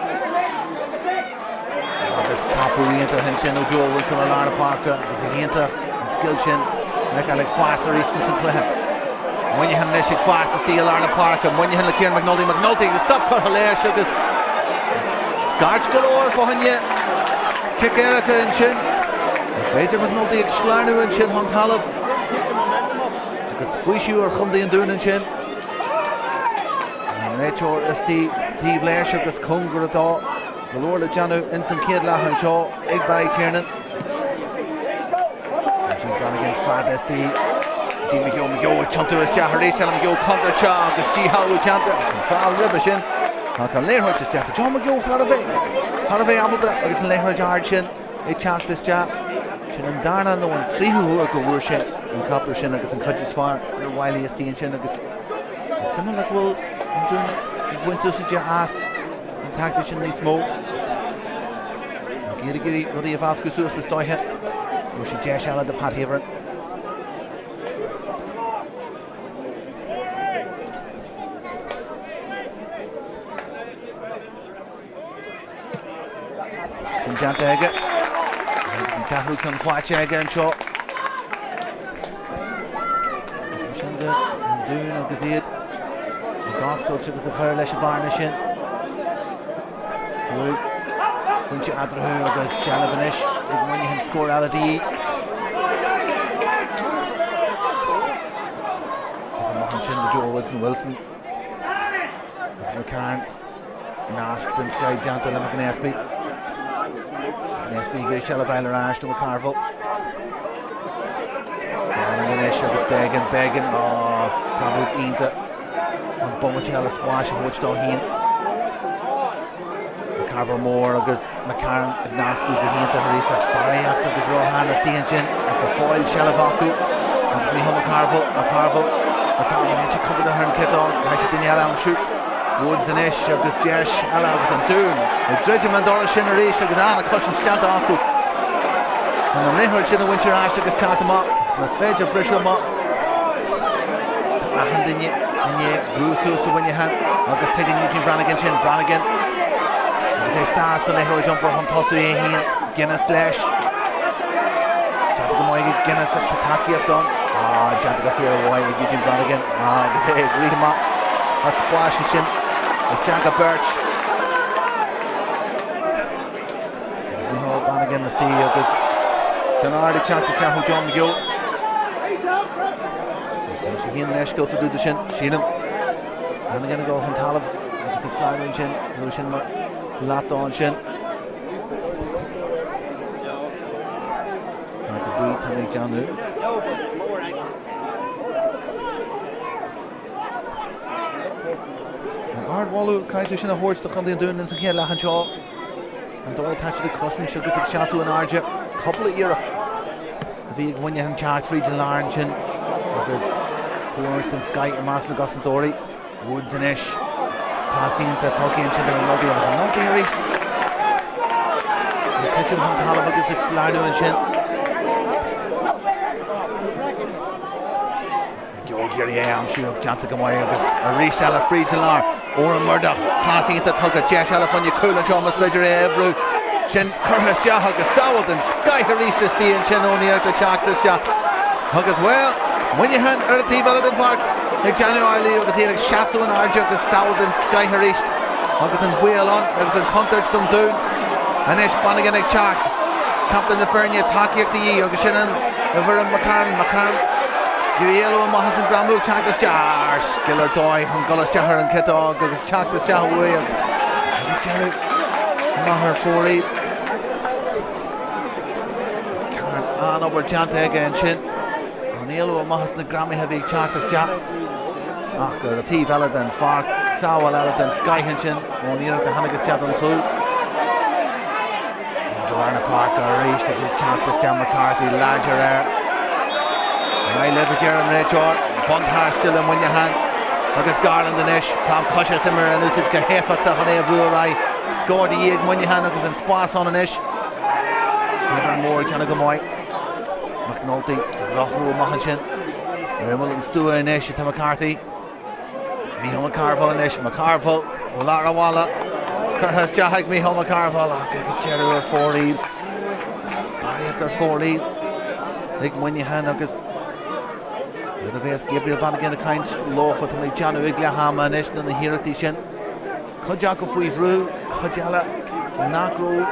Agus ceapadh iontach ansin ó Joe Wilson i lár na páirce agus iontach an scil sin le feiceáil ag fás arís ins an cluiche. Muineachán anois ag fás istigh i lár na páirce, Muineachán le Kieran McNulty, McNulty agus stop curtha leis agus scairt go leor fá choinne cic éirice ansin. B'fhéidir McNulty ag sleamhnú ansin chun talaimh agus faoiseamh ar chontae an Dúin ansin. An réiteoir istigh taobh leis agus cóngar atá go leor le déanamh ins an chéad leath anseo ag Barry Tiernan. Jim Brannigan fada istigh. Dí McGeough, McGeough ag tiontú isteach arís eile McGeough contúirteach agus díshealbhú déanta an feall roimhe sin. Ach an liathróid isteach do John McGeough thar a bheith thar a bheith ábalta agus an liathróid ard sin ag teacht isteach. Sin an darna nó an tríú huair go bhfuair sé an chapall sin agus an chuid is fearr ar Wylie istigh ansin agus is suimiúil go bhfuil an Dún ag baint úsáide as an taictic sin níos mó. Ag iarraidh iarraidh rudaí a mheascadh suas is dóiche. Fuair sé deis eile do Pat Heverin. Sin déanta aige. Agus an ceathrú ceann faighte aige anseo. Agus mar sin de, an Dún agus iad ag oscailt agus ag cur leis an bhearna sin. 5 phointe eatarthu agus seilbh anois ag Muineachán scór eile de dhíth. Tugtha amach ansin do Joe Wilson Wilson agus McCann. Nasc den scoth déanta le McAnespie. McAnespie ag iarraidh seilbh a fháil ar ais do McCarville. Garland anois agus Beggan, Beggan, á, preabadh iontach. An bomaite eile spáis a thabhairt dó féin. McCarville Moore agus McCarron ag nascadh go hiontach arís ach barraíocht agus róshean istigh ansin ach go fóill seilbh acu agus Micheál McCarville, McCarville, McCarville níl sé compordach ar an gciotóg, caithfidh sé duine eile a aimsiú. Woods anois agus deis eile agus an Dún ag druidim an doras sin arís agus an-chosaint déanta acu chun an liathróid sin a bhaint ar ais agus teacht amach agus más féidir briseadh amach tá achan duine i ndiaidh brú suas do Mhuineachán agus tuigeann Eugene Branigan sin, Branigan agus é sásta an liathróid a iompar chun tosaigh é féin, Guinness leis. Déanta go maith ag Guinness ach tá tacaíocht ann. Ah, déanta go fíormhaith ag Eugene Branigan agus é ag rith amach as spáis ansin isteach go beirt. Agus Micheál Bannigan istigh agus ceann ard ag teacht isteach ó John McGeough. Tá sé féin leithscéal fá dtaobh de sin, sílim. Bannigan ag dul chun talaimh agus ag sleamhnú ansin, go raibh sin mar leath dó ansin. Cárta buí tá mé ag déanamh. An ardmholadh caithfidh tú sin a thabhairt do Chontae an Dúin ins an chéad leath anseo. An dóigh atá siad ag cosaint agus ag seasamh in airde. Cúpla iarracht a bhí ag Muineachán teacht fríd an lár ansin agus comhimirt den scoith i measc na gcosantóirí. Woods anois. Pas iontach tugtha ansin do McNulty agus McNulty arís. Ag titim chun talaimh agus ag sleamhnú ansin. McGeough ag iarraidh é a aimsiú ach déanta go maith agus arís eile fríd an lár. Odhrán Murdock, pas iontach tugtha, deis eile fá choinne cúl anseo más féidir é a oibriú. Sin curtha isteach agus sábháil den scoith arís istigh ansin ón iarracht ag teacht isteach. Agus, bhuel, Muineachán ar an taobh eile den pháirc ag déanamh amhlaidh agus iad ag seasamh in airde agus sábháil den scoith arís agus an baol ann agus an chontúirt don Dún. Anois Bannigan ag teacht, captaen na foirne, tacaíocht de dhíth agus sin an bhfoireann McCarron, McCarron ag iarraidh éalú amach as an gcreamadh, teacht isteach ar scil ar dóigh chun dul isteach ar an chiotóg agus teacht isteach uaidh ag deireadh amach ar fóraoil. McCarron an-obair déanta aige ansin. An éalú amach as na greamaithe a bhí ag teacht isteach. Ach ar an taobh eile den pháirc, sábháil eile den scoith ansin ón iarracht a tháinig isteach don chúl. Go lár na páirce arís agus teacht isteach McCarthy láidir air. Ar aghaidh libh a deir an réiteoir. Buntáiste le Muineachán agus Garland anois. Preab coise is imeartha in úsáid go héifeachtach chun é a bhrú ar aghaidh. Scór de dhíth ag Muineachán agus an spás ann anois. Éibhear Moore ag déanamh go maith. McNulty ag rothlú amach ansin. Ar imeall an stua anois atá McCarthy. Mícheál McCarville anois. McCarville ó lár an bhaile. Curtha isteach ag Mícheál McCarville ach ag an deireadh ar fóraoil. Barraíocht ar fóraoil ag Muineachán agus rud a bhéas Gabriel Bannigan ag caint leofa tá mé ag déanamh ag leath ama anois na hiarrachtaí sin. Cuid acu faoi bhrú, cuid eile nach raibh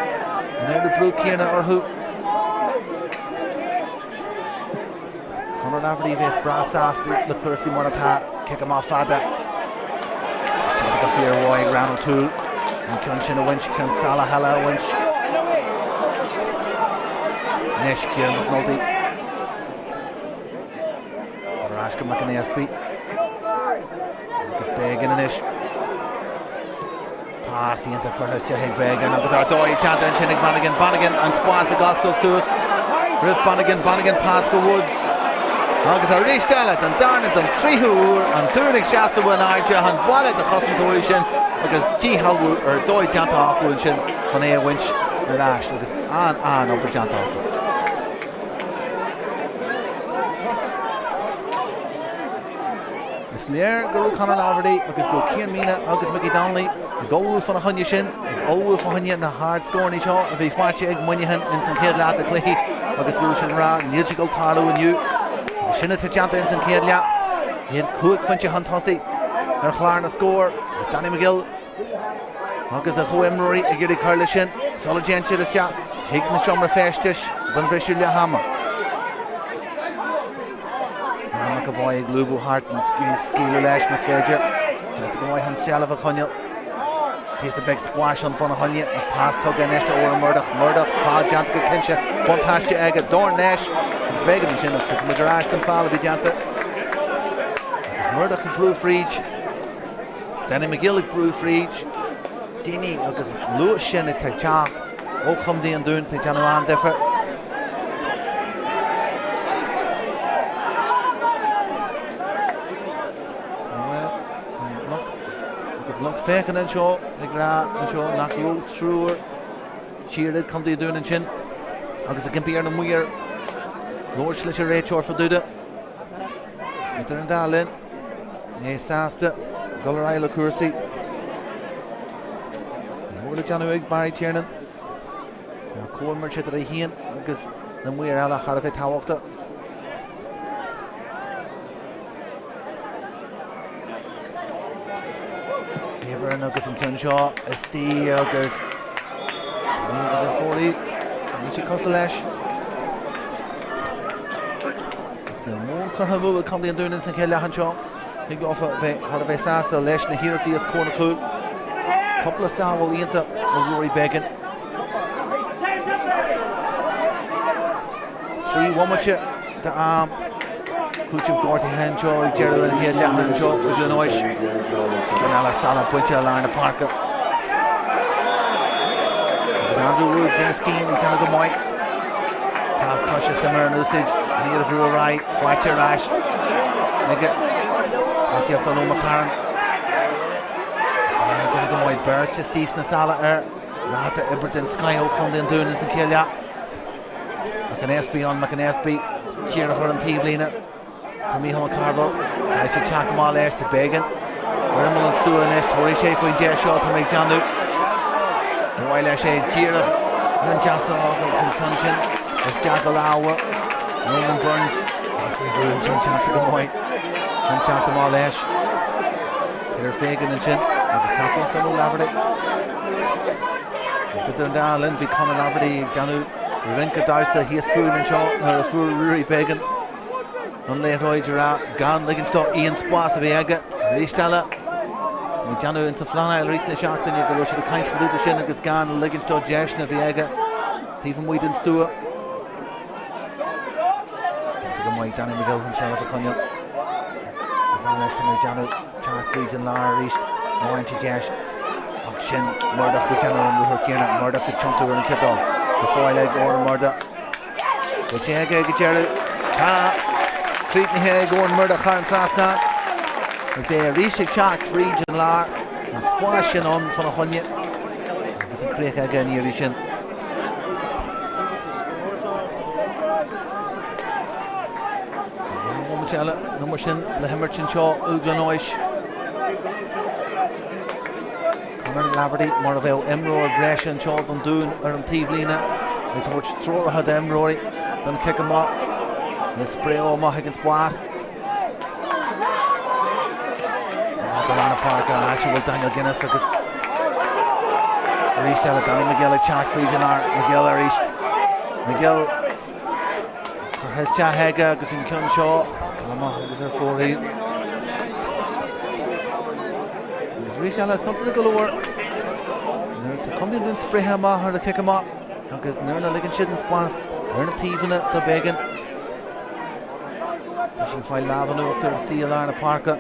an oiread brú céanna orthu. Conor Laverty a bhéas breá sásta le cúrsaí mar atá, cic amach fada. Déanta go fíormhaith ag Ryan O'Toole. An ceann sin a bhaint, ceann salach eile a bhaint. Anois Kieran McNulty. Ar ais go McAnespie. Agus Beggan anois. Pas iontach curtha isteach ag Beggan agus ar dóigh déanta ansin ag Bannigan. Bannigan an spás ag oscailt suas roimh Bannigan. Bannigan pas go Woods. Agus arís eile don darna don tríú huair an Dún ag seasamh in airde an buille de chosantóirí sin agus díshealbhú ar dóigh déanta acu ansin chun é a bhaint ar ais agus an-an-obair déanta acu. Is léir go raibh Conor Laverty agus go raibh Cian Meenagh agus Mickey Donnelly ag ullmhú fána choinne sin, ag ullmhú fá choinne na hardscóranna seo a bhí faighte ag Muineachán ins an chéad leath de chluichí agus go raibh siad ag rá níl sé ag dul tarlú inniu. Agus sin atá déanta ins an chéad leath. Iad 5 phointe chun tosaigh ar chlár na scór agus Danny McGill agus a chomhimreoirí ag iarraidh cur leis sin sula dtéann siad isteach chuig na seomra feistis don bhriseadh leath ama. Niall McEvoy ag lúbadh thart nó scaoileadh leis más féidir. Déanta go maith an tseilbh a choinneáil. Píosa beag spáis ann fána choinne ach pas tugtha anois do Odhrán Murdock. Murdock, feall déanta go cinnte, buntáiste aige dorn leis agus b'éigean ansin ach tiocfaidh muid ar ais don feall a bhí déanta. Agus Murdock ag brú fríd. Danny McGill ag brú fríd. Daoine agus an luas sin atá ag teacht ó Chontae an Dúin atá ag déanamh an-difear. Bhuel, an lucht agus lucht féachana anseo ag rá anseo nach raibh triúr siar ag Contae an Dúin ansin agus ag impí ar na maoir labhairt leis an réiteoir fá dtaobh de. Idir an dá linn, é sásta dul ar aghaidh le cúrsaí. Go leor le déanamh ag Barry Tiernan. Tá comhimirt idir é féin agus na maoir eile thar a bheith tábhachtach. Aoibheann agus an ceann seo istigh agus agus ar fóraoil. Níl sé cosúil leis. Níl mórán curtha amú ag Contae an Dúin ins an chéad leath anseo. Thig leofa bheith thar a bheith sásta leis na hiarrachtaí os comhair na cúl. Cúpla sábháil iontach ó Ruairí Began. 3 bhomaite d'am cúitimh gortaithe anseo ag deireadh an chéad leatha anseo i gClonois. Ceann eile sála bainte i lár na páirce. Agus Andrew Woods Inis Caoin ag déanamh go maith. Preab coise is imir in úsáid, an iarraidh bhrú ar aghaidh, faighte ar ais aige. Tacaíocht ó Noel McCarron. McCarron ag déanamh go maith, beirt istigh sna sála air. Ráta oibre den scoith ó Chontae an Dúin ins an chéad leath. McAnespie ann, McAnespie díreach ar an taobhlíne. Tá Mícheál McCarville, caithfidh sé teacht amach leis, tá Began ar imeall an stua anois, tabharfaidh sé faoin deis seo, tá mé ag déanamh. Ba mhaith leis é díreach ar an deasóg agus an ceann sin isteach i lámha Ronan Burns. É faoi bhrú ansin, teacht go maith chun teacht amach leis. Peter Fagan ansin agus tacaíocht ó Laverty. Agus idir an dá linn bhí Conor Laverty ag déanamh rince damhsa thíos fúinn anseo nuair a fuair Ruairí Began an liathróid a rá gan ligint dó aon spás a bhí aige arís eile. Tá mé ag déanamh insa phleanáil i rith na seachtaine go raibh siad ag caint fá dtaobh de sin agus gan ligint dó deiseanna a bhí aige taobh amuigh den stua. Déanta go maith Danny McGill an tseilbh a choinneáil. Ba bhreá leis tá mé ag déanamh teacht fríd an lár arís má fhaigheann sé deis. Ach sin Murdoch ag déanamh an ruathar céanna, Murdoch ag tiontú ar an chiotóg. Go fóill ag Odhrán Murdoch. Bhfuil sé aige ag an deireadh? Tá! Críochnaithe ag Odhrán Murdoch thar an trasnán. Agus é arís ag teacht fríd an lár. An spás sin ann fána choinne. Agus an chríoch aige an iarraidh sin. Tá dhá bhomaite eile nó mar sin le himirt anseo i gClonois. Conor Laverty mar a bheadh imreoir breise anseo don Dún ar an taobhlíne ag tabhairt treoracha d'imreoirí don chic amach le spréadh amach ag an spás. Amach go lár na páirce, áit a bhfuil Daniel Guinness agus arís eile Danny McGill ag teacht fríd an lár. McGill arís. McGill curtha isteach aige agus an ceann seo dul amach agus ar fóraoil. Agus arís eile suntasach go leor nuair atá Contae an Dúin spréithe amach ar a chic amach agus nuair a ligeann siad an spás ar na taobhanna do Began. Tá siad ag fáil lámh in uachtar istigh i lár na páirce.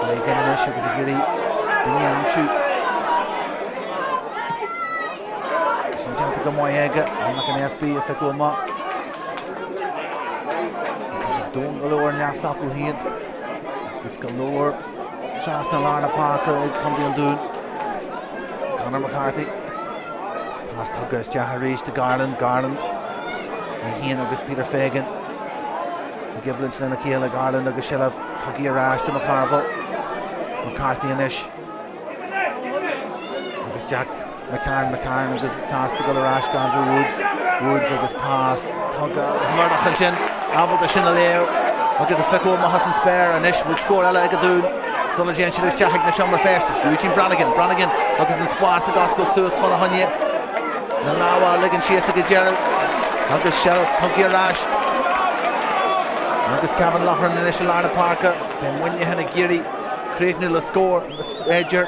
Began anois agus ag iarraidh duine a aimsiú. Sin déanta go maith aige, an McAnespie a phiocadh amach. Tá sé domhain go leor an leas acu féin agus go leor trasna lár na páirce ag Contae an Dúin. Conor McCarthy. Pas tugtha isteach arís do Garland, Garland é féin agus Peter Fagan i gcoimhlint lena chéile, Garland agus seilbh tugtha ar ais do McCarville. McCarthy anois agus Jack McCarron, McCarron agus sásta dul ar ais go Andrew Woods, Woods agus pas tugtha agus Murdoch ansin ábalta sin a léamh agus a phiocadh amach as an spéir anois bhfuil scór eile ag an Dún. Sula dtéann siad isteach ag na seomra feistis, Eugene Branigan, Branigan agus an spás ag oscailt suas fána choinne. Na lámha á ligean síos ag an deireadh agus seilbh tugtha ar ais. Agus Kevin Loughran anois i lár na páirce. Beidh Muineachán ag iarraidh. críochnú le scór, más féidir.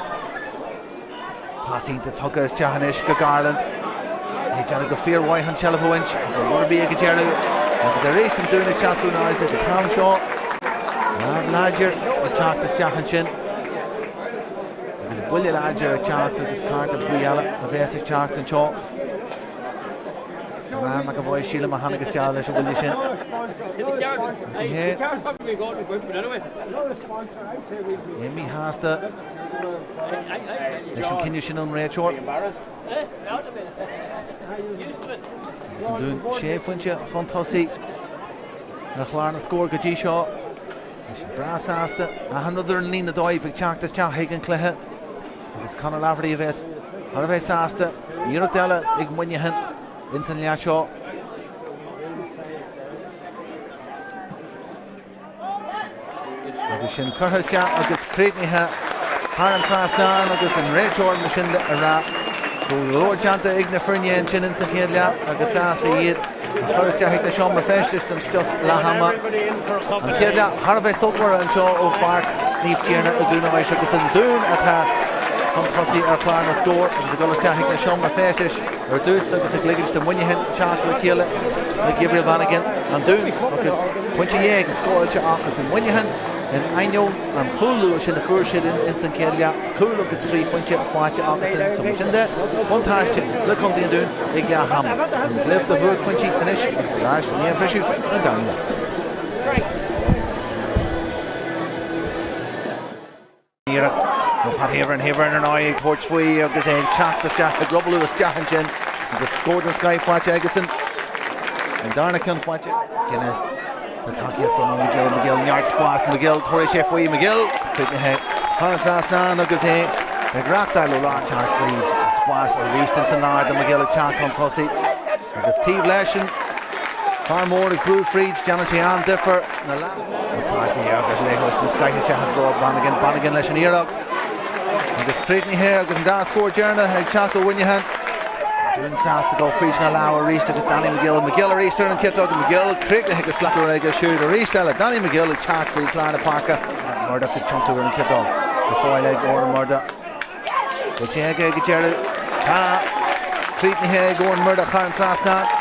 Pas iontach tugtha isteach anois go Garland. É ag déanamh go fíormhaith an tseilbh a bhaint ach go rud ar bith ag an deireadh agus arís an Dún ag seasamh in airde ag an t-am seo. Lámh láidir ag teacht isteach ansin agus buille láidir ag teacht agus cárta buí eile a bheas ag teacht anseo. Ryan McAvoy, sílim, a tháinig isteach leis an bhuille sin. Ní hé. É míshásta leis an cinneadh sin ón réiteoir. Agus an Dún sé phointe chun tosaigh ar chlár na scór go dtí seo. Beidh siad breá sásta achan rud ar an líne dóibh ag teacht isteach chuig an cluiche agus Conor Laverty a bheas thar a bheith sásta. Iarracht eile ag Muineachán ins an leath seo. Agus sin curtha isteach agus críochnaithe thar an trasnán agus an réiteoir mar sin de ag rá go bhfuil go leor déanta ag na foirne ansin ins an chéad leath agus sásta iad a chur isteach ag na seomra feistis don sos leath ama. An chéad leath thar a bheith sultmhar anseo ó Pháirc Naomh Tiarnaigh i gCluain Eois agus an Dún atá chun tosaigh ar chlár na scór agus ag dul isteach ag na seomra feistis ar dtús agus ag ligint do Mhuineachán teacht le chéile le Gabriel Bannigan, an Dún agus pointe dhéag scóráilte acusan Muineachán in ainneoin an chúl luath sin a fuair siad ins an chéad leath, cúl agus 3 phointe faighte acusan so mar sin de, buntáiste le Contae an Dúin ag leath ama. Táimid libh do bhuaicphointí anois agus ar ais i ndiaidh an bhriseadh don darna leath. Iarracht ó Pat Heavern, Heavern ar ndóigh ag tabhairt faoi agus é ag teacht isteach, ag ruballú isteach ansin agus scór den scoith faighte aigesan. An darna ceann faighte. Guinness tá tacaíocht ó McGill, McGill neart spás, McGill tabharfaidh sé faoi, McGill críochnaithe thar an trasnán agus é ag reachtáil ó lár teacht fríd an spás arís ins an lár do McGill ag teacht chun tosaigh agus taobh leis an fear mór ag brú fríd, déanann sé an-difear. Na McCarthy agus leathchois den scoith isteach i dtreo Bannigan. Bannigan leis an iarracht agus críochnaithe agus an dá scór deireanach ag teacht ó Mhuineachán. Dún sásta dul fríd na lámha arís agus Danny McGill. McGill arís ar an chiotóg. McGill críochnaithe go slachtmhar aige siúd arís eile. Danny McGill ag teacht fríd lár na páirce. Murdoch ag tiontú ar an chiotóg. Go fóill ag Oran Murdoch. Bhfuil sé aige ag an deireadh? Tá. Críochnaithe ag Oran Murdoch thar an trasnán.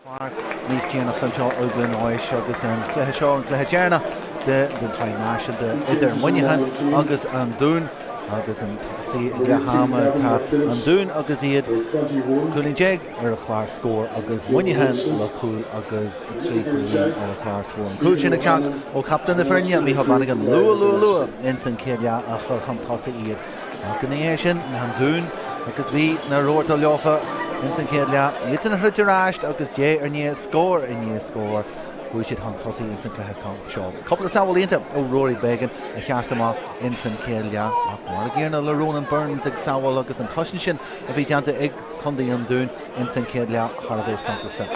Pháirc Naomh Tiarnach anseo i gCluain Eois agus an cluiche seo an cluiche deireanach den tSraith Náisiúnta idir Muineachán agus an Dún agus chun tosaigh ag leath ama tá an Dún agus iad cúilín déag ar an chlár scóir agus Muineachán le cúl agus 3 chúilín ar an chlár scóir. An cúl sin ag teacht ó chaptaen na foirne, Micheál Brannigan, luath luath luath ins an chéad leath a chur chun tosaigh iad. Ach ina dhiaidh sin, an Dún agus bhí na rabhartaí leofa ins an chéad leath, iadsan a throid ar ais agus diaidh ar ndiaidh, scór i ndiaidh scóir, chuaigh siad chun tosaigh ins an cluiche seo. Cúpla sábháil iontach ó Rory Beggan a sheas amach ins an chéad leath ach mar a gcéanna le Ronan Burns ag sábháil agus an chosaint sin a bhí déanta ag Contae an Dúin ins an chéad leath thar a bheith suntasach.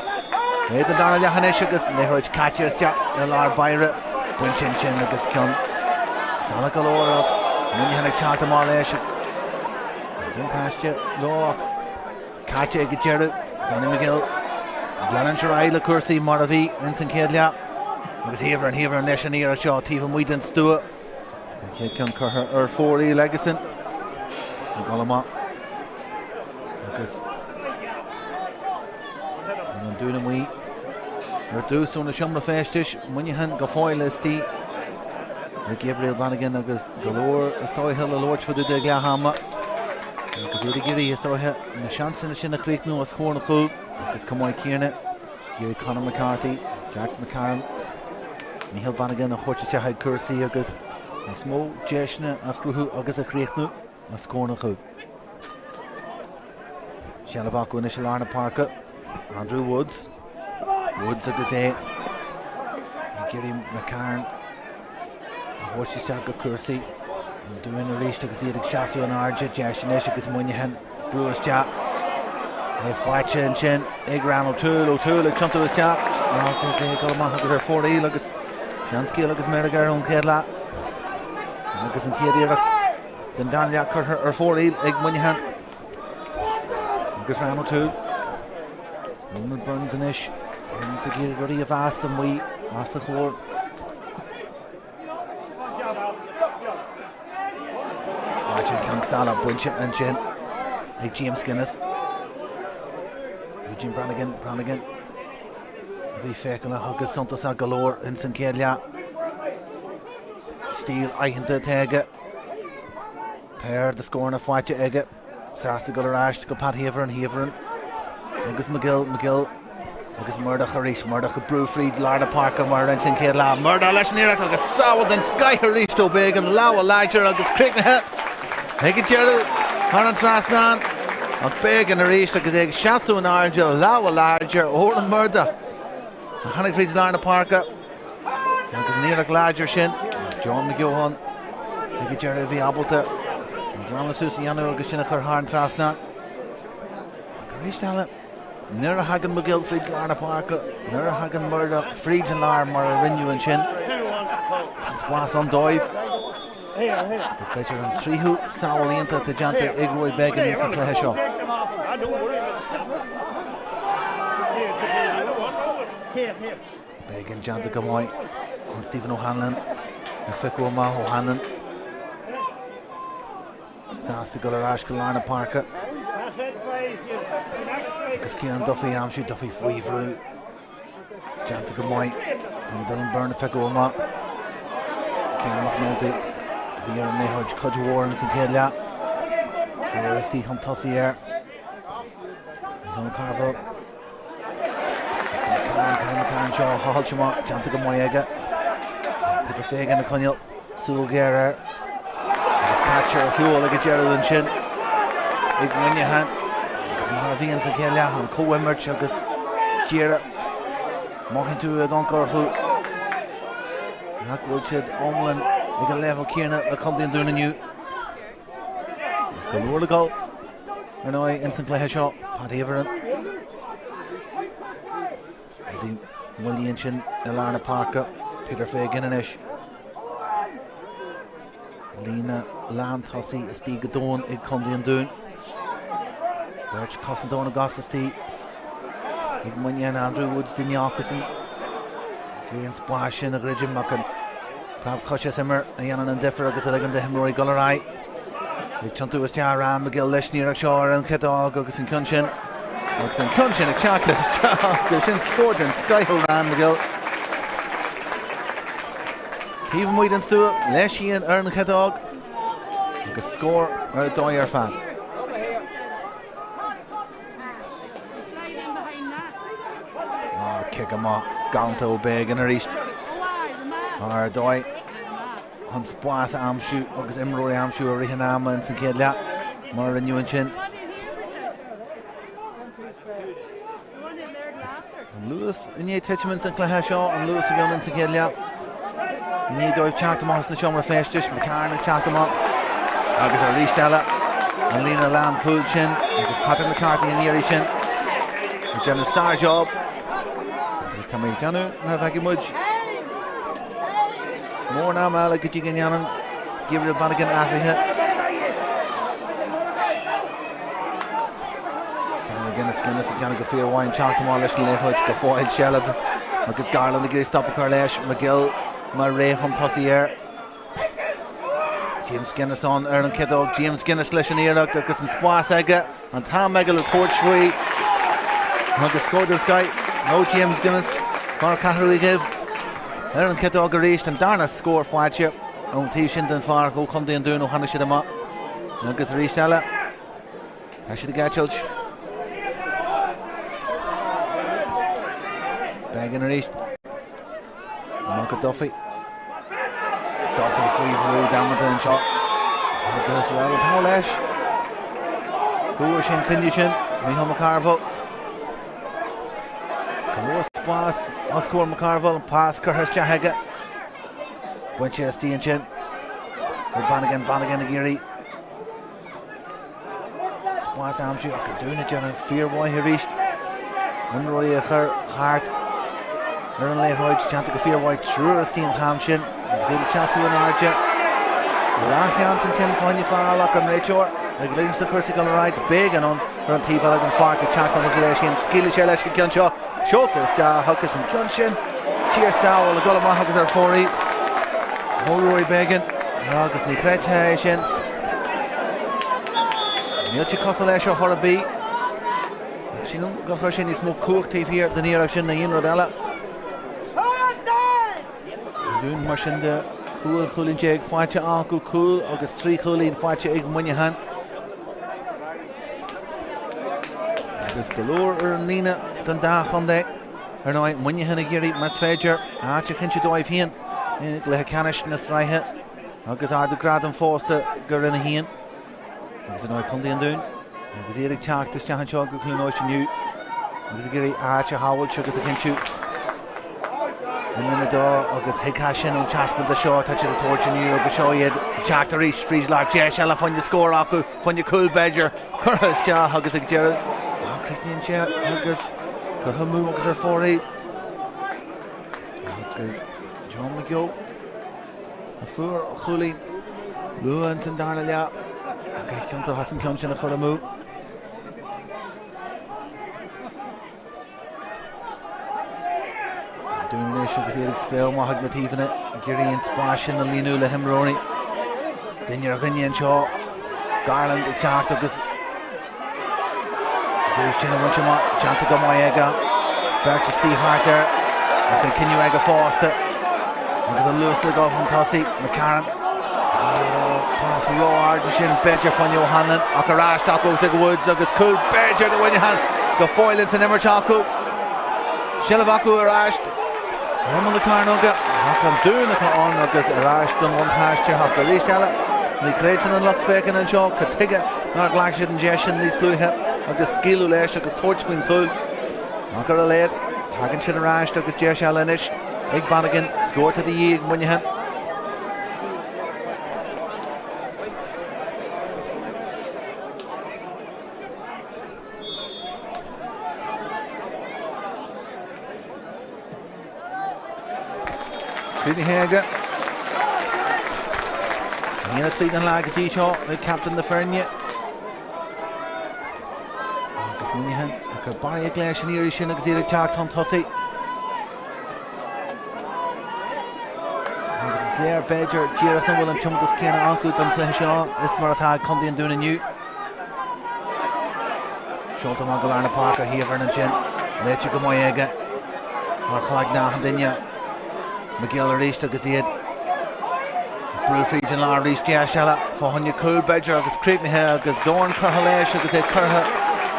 Réidh don dara leath anois agus liathróid caite isteach i lár báire. Bainte ansin agus ceann salach go leor ach Muineachán ag teacht amach leis. An buntáiste leo ach caite ag an deireadh. Danny McGill ag leanúint ar aghaidh le cúrsaí mar a bhí ins an chéad leath. Agus Heverin, Heverin leis an iarracht seo taobh amuigh den stua. An chéad ceann curtha ar fóraoil aigesean ag dul amach agus an Dún amuigh ar dtús óna seomra feistis, Muineachán go fóill istigh le Gabriel Brannigan agus go leor is dóiche le labhairt fá dtaobh de ag leath ama agus iad ag iarraidh is dóiche na seansanna sin a chríochnú os comhair an chúil agus chomh maith céanna Iarraidh Conor McCarthy, Jack McCarron, Micheál Brannigan a thabhairt isteach ag cúrsaí agus níos mó deiseanna a chruthú agus a chríochnú os comhair an chúil. Seilbh acu anois i lár na páirce. Andrew Woods. Woods agus é ag iarraidh McCarron a thabhairt isteach go cúrsaí. An Dún arís agus iad ag seasamh in airde, deis anois agus Muineachán brú isteach. É faighte ansin ag Ryan O'Toole, O'Toole ag tiontú isteach agus é ag dul amach agus ar fóraoil agus seanscéal agus meirg air ón chéad leath. Agus an chéad iarracht den dara leath curtha ar fóraoil ag Muineachán. Agus Ryan O'Toole. Ronan Burns anois. Burns ag iarraidh rudaí a mheas amuigh os a chomhair. Faighte an ceann salach bainte ansin ag James Guinness. Eugene Brannigan, Brannigan a bhí feiceálach agus suntasach go leor ins an chéad leath. Stíl aitheanta atá aige. Péire de scóranna faighte aige. Sásta dul ar ais go Pat Heverin, Heverin agus McGill, McGill agus Murdoch arís, Murdoch ag brú fríd lár na páirce mar a rinne an chéad leath. Murdoch leis an iarracht agus sábháil den scoith arís ó Began, lámha láidir agus críochnaithe ag an deireadh thar an trasnán. Ach Began arís agus é ag seasamh in airde, lámha láidir Odhrán Murdoch a tháinig fríd lár na páirce. Agus an iarracht láidir sin, John McGeohan ag an deireadh a bhí ábalta an glanadh suas a dhéanamh agus sin a chur thar an trasnán. Ach arís eile, nuair a thagann McGill fríd lár na páirce, nuair a thagann Murdoch fríd an lár mar a rinneadh ansin, tá an spás ann dóibh. Agus b'fhéidir an tríú sábháil iontach atá déanta ag Roy Beggan sa chluiche seo. Beggan déanta go maith an Stephen O'Hanlon ag piocadh amach O'Hanlon. Sásta dul ar ais go lár na páirce. Agus Ciarán Duffy aimsiú Duffy faoi bhrú. Déanta go maith an Dylan Byrne a phiocadh amach. Ciarán McNulty a bhí ar an liathróid cuid mhór ins an chéad leath. Triúr istigh chun tosaigh air. Micheál Carville. McCarron, Kyle McCarron seo a thochailt amach, déanta go maith aige. Peter Fagan ag coinneáil súil ghéar air. Agus caite ar shiúl ag an deireadh ansin ag Muineachán. Agus mar a bhí ins an chéad leath, an comhimirt agus díreach mothaíonn tú ag amharc orthu nach bhfuil siad iomlán ag an leibhéal céanna le Contae an Dúin inniu. Go leor le dul ar ndóigh ins an gcluiche seo, Pat Heverin. Rudaí moillí ansin i lár na páirce, Peter Fagan anois. Líne lántosaigh istigh go domhain ag Contae an Dúin. Beirt cosantóir na gcos istigh ag Muineachán Andrew Woods duine acusan. Ag iarraidh an spás sin a dhruidim ach an preab coise is imir a dhéanann an difear agus a ligeann d'imreoirí dul ar aghaidh. Ag tiontú isteach Ryan McGill leis an iarracht seo ar an chiotóg agus an ceann sin. Agus an ceann sin ag teacht isteach agus sin scór den scoith ó Ryan McGill. Taobh amuigh den stua leis féin ar an chiotóg agus scór ar dóigh ar fad. Ah, cic amach galánta ó Began arís. Ar dóigh chun spás a aimsiú agus imreoirí a aimsiú i rith an ama ins an chéad leath, mar a rinneadh ansin. An luas i ndiaidh titim ins an chluiche seo, an luas a bhí ann ins an chéad leath. I ndiaidh dóibh teacht amach as na seomra feistis, McCarron ag teacht amach agus arís eile an líne lánchúil sin agus Patrick McCarthy an iarraidh sin ag déanamh sár-job. Agus tá mé ag déanamh nach bhfeicfidh muid mórán ama eile go dtí go ndéanann Gabriel Bannigan athruithe. Daniel Guinness, Guinness ag déanamh go fíormhaith an teacht amach leis an liathróid go fóill seilbh agus Garland ag iarraidh stop a chur leis, McGill mar rith chun tosaigh air. James Guinness ann ar an chiotóg, James Guinness leis an iarracht agus an spás aige, an t-am aige le tabhairt faoi agus scór den scoith ó James Guinness, fear Cheathrú Uí Dhuibh ar an chiotóg arís, an darna scór faighte ón taobh sin den pháirc ó Chontae an Dúin ó tháinig siad amach agus arís eile. Tá siad ag eitilt. Began arís. Amach go Duffy. Duffy faoi bhrú damanta anseo. Agus bhuel an t-ádh leis. Go bhfuair sé an coinne sin. Micheál McCarville. Go leor spás os comhair McCarville. An pas curtha isteach aige. Bainte istigh ansin. Ó Bannigan, Bannigan ag iarraidh Spás a aimsiú ach an Dún ag déanamh fíormhaith arís. Imreoirí a chur thart ar an liathróid déanta go fíormhaith triúr istigh an t-am sin agus iad ag seasamh in airde. Leathsheans ansin fá choinne feall ach an réiteoir ag ligint do chúrsaí dul ar aghaidh. Began ann ar an taobh eile den pháirc ag teacht chun tosaigh leis féin. Scaoilfidh sé leis an gceann seo. Seolta isteach agus an ceann sin siar samhail ag dul amach agus ar fóraoil ó Rory Beggan agus ní chreidfeá é sin. Níl sé cosúil leis ar chor ar bith. Sílim gur chuir sé níos mó cumhacht taobh thiar den iarracht sin ná aon rud eile. An Dún mar sin de 15 chúilín faighte acu, cúl agus 3 chúilín faighte ag Muineachán. Agus go leor ar an líne don dá chontae. Ar ndóigh, Muineachán ag iarraidh, más féidir, áit a chinntiú dóibh féin i gcluiche ceannais na sraithe agus ardú gradaim fosta go Roinn 1. Agus ar ndóigh Contae an Dúin agus iad ag teacht isteach anseo go Cluain Eois inniu agus ag iarraidh áit a shábháilt agus a chinntiú i nRoinn 2 agus thuigfeá sin ón taispeántas seo atá siad ag tabhairt inniu agus seo iad ag teacht arís fríd lár deis eile fá choinne scór acu fá choinne cúl b'fhéidir curtha isteach agus ag deireadh críochnaíonn sé agus curtha amú agus ar fóraoil agus John McGeough a fuair an chúilín luath ins an darna leath ach é ciontach as an ceann sin a chur amú. An Dún anois agus iad ag spréadh amach ag na taobhanna ag iarraidh an spás sin a líonadh le himreoirí. Duine ar dhuine anseo, Garland ag teacht agus ag iarraidh sin a bhaint amach, déanta go maith aige. Beirt istigh thart air ach an cinneadh aige fosta agus an luas le dul chun tosaigh, McCarron. Pas ró-ard ansin, b'fhéidir fá choinne O'Hanlon ach ar ais acu ag Woods agus cúl b'fhéidir do Mhuineachán go fóill ins an imirt acu. Seilbh acu ar ais ar imeall na cearnóige ach an Dún atá ann agus ar ais don bhuntáiste ach arís eile ní chreideann an lucht féachana anseo cad tuige nár ghlac siad an deis sin níos luaithe agus scaoileadh leis agus tabhairt faoin chúl. Ach ar a laghad tagann siad ar ais agus deis eile anois ag Bannigan, scór de dhíth ag Muineachán. Críochnaithe aige. 1-3 den lá go dtí seo ag captaen na foirne. Agus Muineachán ag cur barraíocht leis an iarraidh sin agus iad ag teacht chun tosaigh. Agus is léir b'fhéidir díreach nach bhfuil an tiomantas céanna acu don chluiche seo is mar atá ag Contae an Dúin inniu. Seolta amach go lár na páirce Heavern ansin. Léite go maith aige thar chloigne achan duine. McGill arís agus iad ag brú fríd an lár arís. Deis eile fá choinne cúl b'fhéidir agus críochnaithe agus dorn curtha leis agus é curtha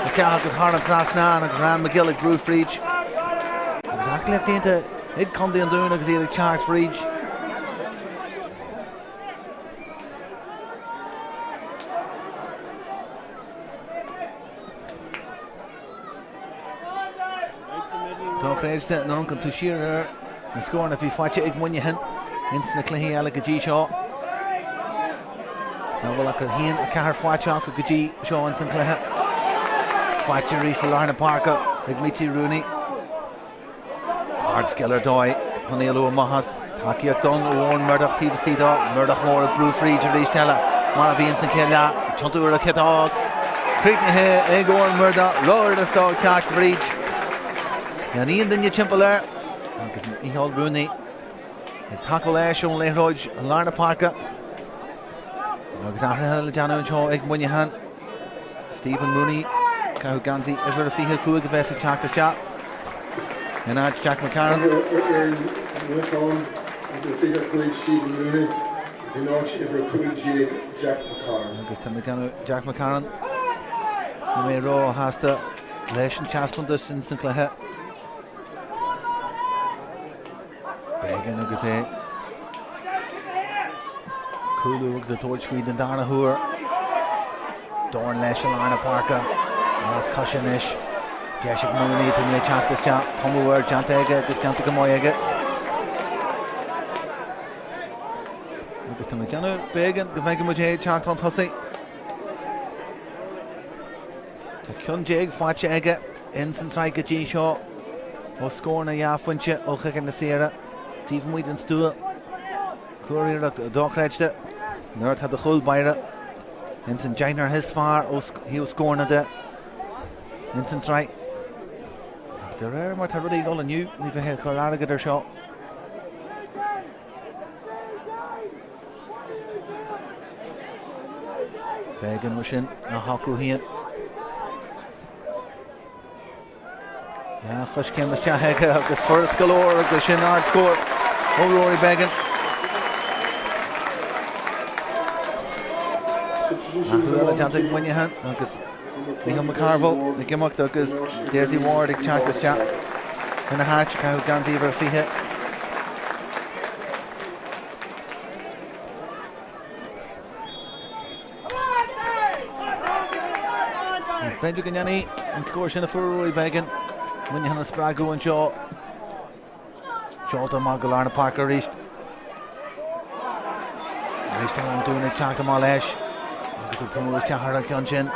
isteach agus thar an trasnán agus Ryan McGill ag brú fríd. Agus aclaíocht iontach ag Contae an Dúin agus iad ag teacht fríd. Dochreidte, nuair a amharcann tú siar ar na scóranna a bhí faighte ag Muineachán ins na cluichí eile go dtí seo. Nach bhfuil ach 1-4 faighte acu go dtí seo ins an cluiche. Faighte arís i lár na páirce ag Micí Rooney. Ardscil ar dóigh chun éalú amach as. Tacaíocht ann ó Eoin Murdoch taobh istigh dó. Murdoch mór ag brú fríd arís eile mar a bhí ins an chéad leath. Ag tiontú ar a chiotóg. Críochnaithe ag Eoin Murdoch. Rófhurasta ag teacht fríd. Gan aon duine timpeall air agus Micheál Rooney ag tacú leis ón liathróid i lár na páirce. Agus athruithe le déanamh anseo ag Muineachán. Stephen Mooney, caitheamh geansaí uimhir a 25 a bheas ag teacht isteach in áit Jack McCarron. Ar Mhuineachán, uimhir a 25 Stephen Mooney in áit uimhir 15 Jack McCarron. Agus tá mé ag déanamh Jack McCarron, níl mé róshásta leis an taispeántas ins an cluiche. Beggan agus é ag cúlú agus ag tabhairt faoi den darna huair. Dorn leis i lár na páirce. Lasc coise anois. Deis ag Mooney tá i ndiaidh teacht isteach. Tumadh air déanta aige agus déanta go maith aige. Agus tá mé ag déanamh b'éigean go bhfeicfidh muid é ag teacht chun tosaigh. Tá ceann déag faighte aige ins an tsraith go dtí seo ó scóranna dhá phointe ó chiceanna saora taobh amuigh den stua. Curiarracht dochreidte nuair atá do chúl báire ins an deichniúr is fearr ó thaobh scóranna de ins an tsraith. Ach de réir mar tá rudaí ag dul inniu, ní bheifeá ag cur airgead ar seo. B'éigean mar sin a shocrú féin. Coiscéim isteach aige agus furast go leor agus sin ardscór ó Rory Beggan. Athrú eile déanta ag Muineachán agus Micheál McCarville ag imeacht agus Dessie Ward ag teacht isteach ina háit, caitheamh geansaí uimhir 20. Is b'fhéidir go ndéanfaidh an scór sin a fuair Rory Beggan Muineachán a spreagadh anseo. Seolta amach go lár na páirce arís. Arís eile an Dún ag teacht amach leis agus ag tumadh isteach ar an cheann sin.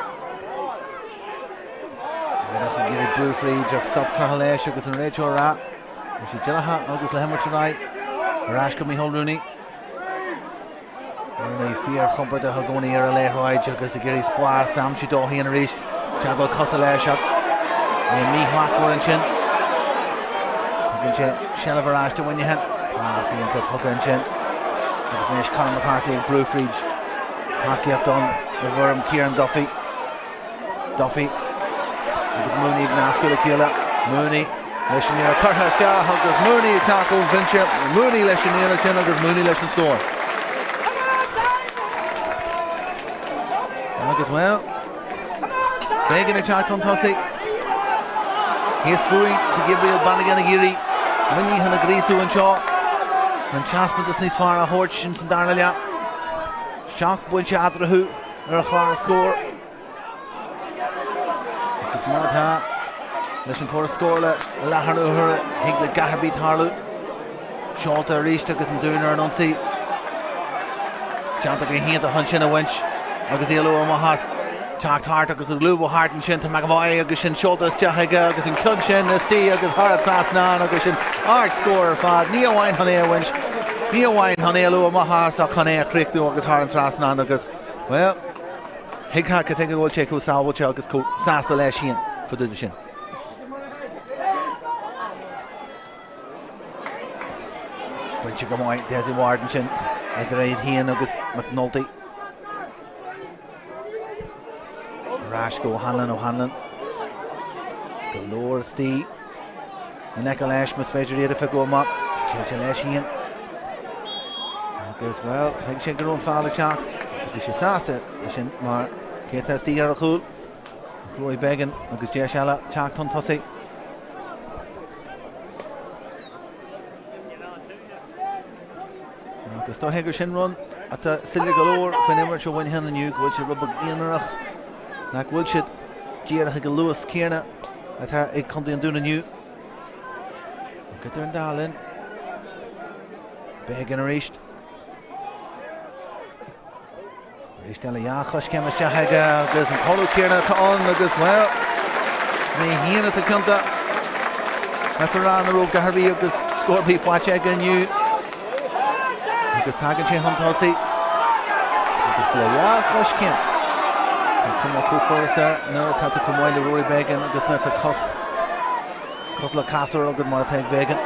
Murdoch ag iarraidh brú fríd ach stop curtha leis agus an réiteoir ag rá go raibh sé díreach agus le himirt ar aghaidh ar ais go Micheál Rooney. Rooney fíorchompordach i gcónaí ar an liathróid agus ag iarraidh spás a aimsiú dó féin arís. Teagmháil cosa leis ach é míshlachtmhar ansin. Tugann sé seilbh ar ais do Mhuineachán. Pas iontach tugtha ansin. Agus anois Conor McCarthy ag brú fríd. Tacaíocht ann i bhfoirm Kieran Duffy. Duffy agus Mooney ag nascadh le chéile. Mooney leis an iarracht curtha isteach agus Mooney ag teacht ón bhinse. Mooney leis an iarracht sin agus Mooney leis an scór. Agus bhuel, Beggan ag teacht chun tosaigh. Thíos fúinn tá Gabriel Bannigan ag iarraidh Muineachán a ghríosú anseo. An taispeántas níos fearr a thabhairt sin san darna leath. Seacht bpointe eatarthu ar an chlár scór. Agus mar atá leis an chóras scórála i láthair na huaire, thig le gach ar bith tarlú. Seolta arís agus an Dún ar an ionsaí. Déanta go hiontach ansin a bhaint agus éalú amach as. Teacht thart agus ag lúbadh thart ansin tá McAvoy agus sin seolta isteach aige agus an ceann sin istigh agus thar an trasnán agus sin ardscór ar fad. Ní amháin chun é a bhaint, ní amháin chun éalú amach as ach chun é a chríochnú agus thar an trasnán agus, bhuel, Thuigfeá cad chuige go bhfuil sé chomh sábháilte agus chomh sásta leis féin fá dtaobh de sin. Bainte go maith Dessie Ward ansin idir iad féin agus McNulty. Ar ais go O'Hanlon, O'Hanlon. Go leor istigh in aice leis, más féidir iad a phiocadh amach. Téann sé leis féin. Agus, bhuel, thuig sé go raibh an foul ag teacht agus bhí sé sásta leis sin mar cé atá istigh ar a chúl? Rory Beggan agus deis eile teacht chun tosaigh. Agus is dóiche gur sin rud atá soiléir go leor faoin imirt ó Mhuineachán inniu, go bhfuil sé rud beag aonarach, nach bhfuil siad díreach ag an luas céanna atá ag Contae an Dúin inniu. Ach idir an dá linn, Beggan arís. Arís eile dhá choiscéim isteach aige agus an toradh céanna atá ann agus, bhuel, ní hé atá ciontach as a rá nach raibh a dhath ar bith agus scór ar bith faighte aige inniu. Agus tagann sé chun tosaigh agus le dhá choiscéim. Tá cuma chomh furasta air nuair atá tú chomh maith le Rory Beggan agus nuair atá cos cosúil le casúr agat mar atá ag Beggan.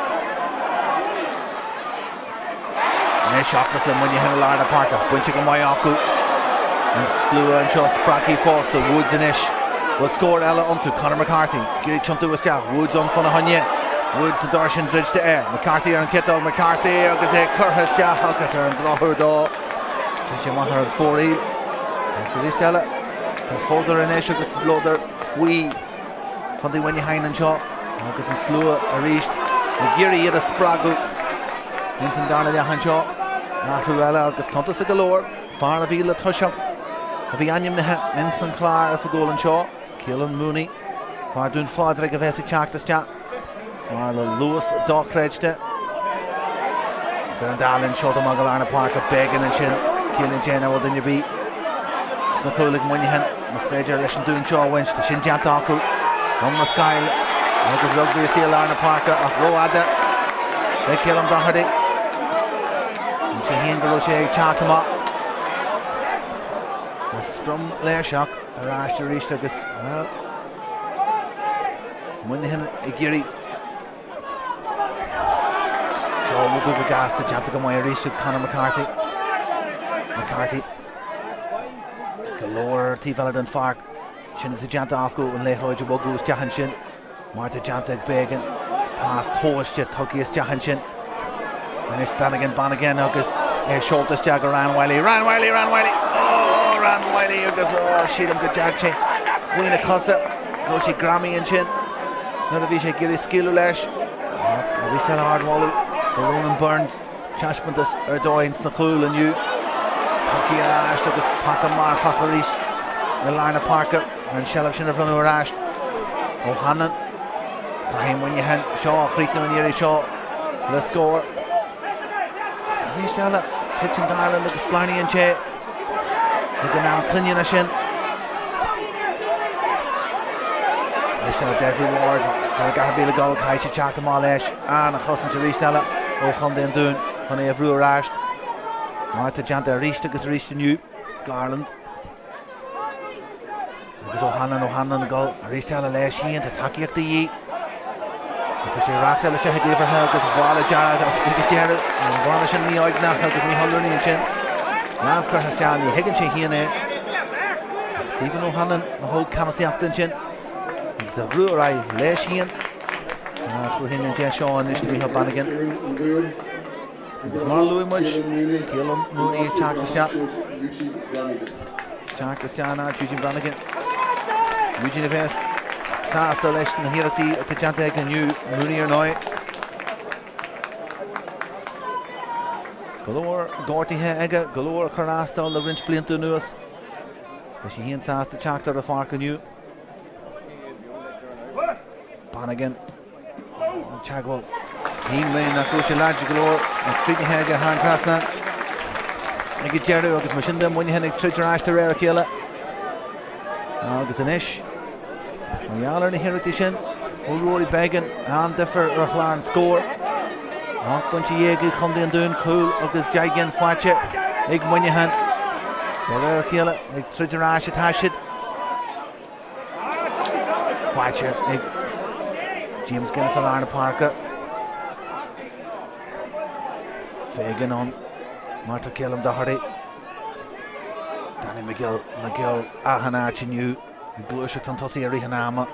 Anois ocras le Muineachán i lár na páirce. Bainte go maith acu. An slua anseo spreagtha fosta. Woods anois. Bhfuil scór eile iontu? Conor McCarthy. Ag iarraidh tiontú isteach. Woods ann fána choinne. Woods an doras sin druidte air. McCarthy ar an chiotóg. McCarthy agus é curtha isteach agus ar an drochuair dó. Téann sé amach ar an fóraoil. Ach arís eile, tá fuadar anois agus spleodar faoi. Contae Mhuineacháin anseo agus an slua arís ag iarraidh iad a spreagadh ins an darna leath anseo. Athrú eile agus suntasach go leor, fear a bhí le toiseacht a bhí ainmnithe ins an chlár oifigiúil anseo, Caolan Mooney, fear Dún Phádraig a bheas ag teacht isteach. Fear le luas dochreidte. Idir an dá linn seolta amach go lár na páirce Beggan ansin. Ciallaíonn sé nach bhfuil duine ar bith sna cúil ag Muineachán. Más féidir leis an Dún seo a bhaint, tá sin déanta acu. Iomrascáil agus rugbaí istigh i lár na páirce ach rófhada ag Caelan Doherty. Dúirt sé féin go raibh sé ag teacht amach. Le scrum léirseach ar ais arís agus, bhuel, Muineachán ag iarraidh seo a bhogadh go gasta, déanta go maith arís ag Conor McCarthy. McCarthy go leor ar taobh eile den pháirc. Sin atá déanta acu an liathróid a bhogadh isteach ansin mar atá déanta ag Beggan. Pas tomhaiste tugtha isteach ansin. Anois Bannigan, Bannigan agus é seolta isteach go Ryan Wylie. Ryan Wylie, Ryan Wylie! Oh, Ryan Wylie agus oh, sílim go dtearn sé faoina chosa. Go raibh sé greamaithe ansin nuair a bhí sé ag iarraidh scaoileadh leis. Ach arís eile ardmholadh do Ronan Burns. Taispeántas ar dóigh ins na cúil inniu. Tugtha ar ais agus paca marfach arís i lár na páirce. An seilbh sin a bhronnadh ar ais. O'Hanlon. Caithfidh Muineachán seo a chríochnú an iarraidh seo le scór. Arís eile, titeann Garland agus sleamhnaíonn sé ag an am cinniúna sin. Arís eile Dessie Ward, ar a gceathair mhíle dul, caithfidh sé teacht amach leis. An-chosaint arís eile ó Chontae an Dúin chun é a bhrú ar ais. Mar atá déanta arís agus arís inniu, Garland. Agus O'Hanlon, O'Hanlon ag dul arís eile leis féin, tá tacaíocht de dhíth. Tá sé ag reáchtáil isteach i dtaobhartha agus buille dearg agus ag deireadh an bhuille sin mífhoighneach agus Mícheál Rooney ansin. Lámh curtha isteach, ní thuigeann sé féin é. Ach Stephen O'Hanlon a thóg ceannasaíocht ansin agus a bhrú ar aghaidh leis féin. Cruthaíonn an deis seo anois do Mhícheál Bannigan. Agus mar a luaigh muid, Caolan Mooney ag teacht isteach. Teacht isteach in áit Eugene Branigan. Eugene a bheas sásta leis na hiarrachtaí atá déanta aige inniu, Mooney ar ndóigh. Go leor gortuithe aige, go leor a chur as dó le roinnt blianta anuas. Beidh sé féin sásta teacht ar an pháirc inniu. Bannigan. An teagmháil. Shíl mé nach raibh sé láidir go leor ach críochnaithe aige thar an trasnán ag an deireadh agus mar sin de Muineachán ag troid ar ais de réir a chéile. Agus anois, mar gheall ar na hiarrachtaí sin ó Rory Beggan, an-difear ar chlár an scóir. 8 bpointe ag Contae an Dúin, cúl agus 10 gcinn faighte ag Muineachán. De réir a chéile ag troid ar ais atá siad. Faighte ag James Guinness i lár na páirce. Fagan ann mar tá Caelan Doherty. Danny McGill, McGill achan áit inniu ag gluaiseacht chun tosaigh i rith an ama.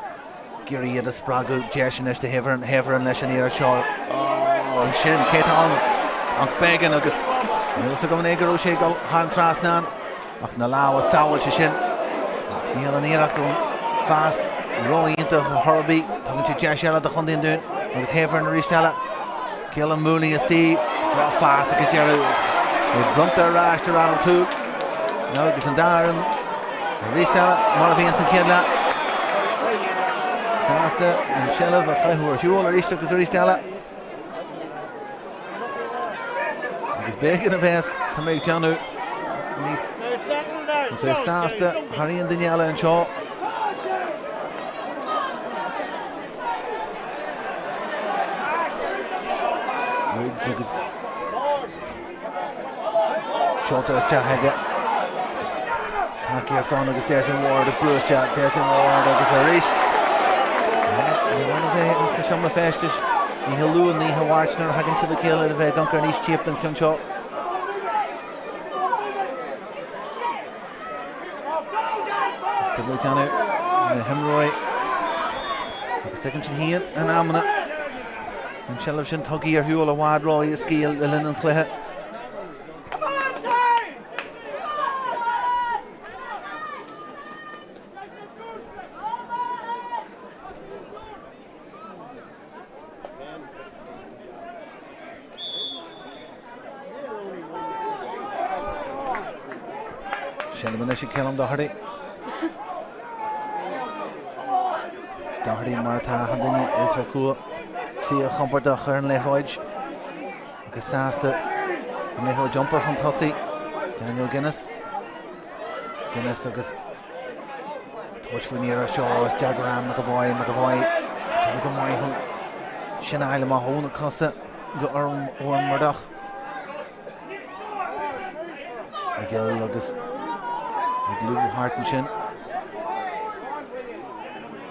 Ag iarraidh iad a spreagadh. Deis anois do Heverin. Heverin leis an iarracht seo. Oh, ansin, cé atá ann? Ach Beggan agus níl fhios agam an é go raibh sé ag dul thar an trasnán ach na lámha sábháilte sin. Ach níl an iarracht ón phas ró-iontach ar chor ar bith. Tugann sé deis eile do Chontae an Dúin agus Heverin arís eile. Cillian Mooney istigh, drochphas ag an deireadh agus é bronnta ar ais ar Aaron O'Toole. Agus an dá fhoireann arís eile mar a bhí ins an chéad leath. Sásta an seilbh a chaitheamh ar shiúl arís agus arís eile. Agus Beggan a bheas, tá mé ag déanamh níos is é sásta thar aon duine eile anseo. Woods agus seolta isteach aige. Tacaíocht ann agus Desmond Ward ag brú isteach. Desmond Ward agus arís. Ní bhain a bheith ins na seomra feistis. Oíche Luain, oíche Mháirt nuair a thagann siad le chéile le bheith ag amharc ar níos tíocht an cheann seo. Agus tá ag déanamh na himreoirí agus tuigeann siad féin in amanna an tseilbh sin tugtha ar shiúl i bhfad ró-éascaí le linn an chluiche. Seilbh anois ag Cillian Doherty. Doherty mar atá achan duine ó Chill Chua fíorchompordach ar an liathróid agus sásta an liathróid a iompar chun tosaigh. Daniel Guinness. Guinness agus tabhairt faoin iarracht seo isteach go Ryan McAvoy, McAvoy déanamh go maith chun sin a fháil amach óna cosa go Odhrán Murdock. McGill agus ag lúbadh thart ansin.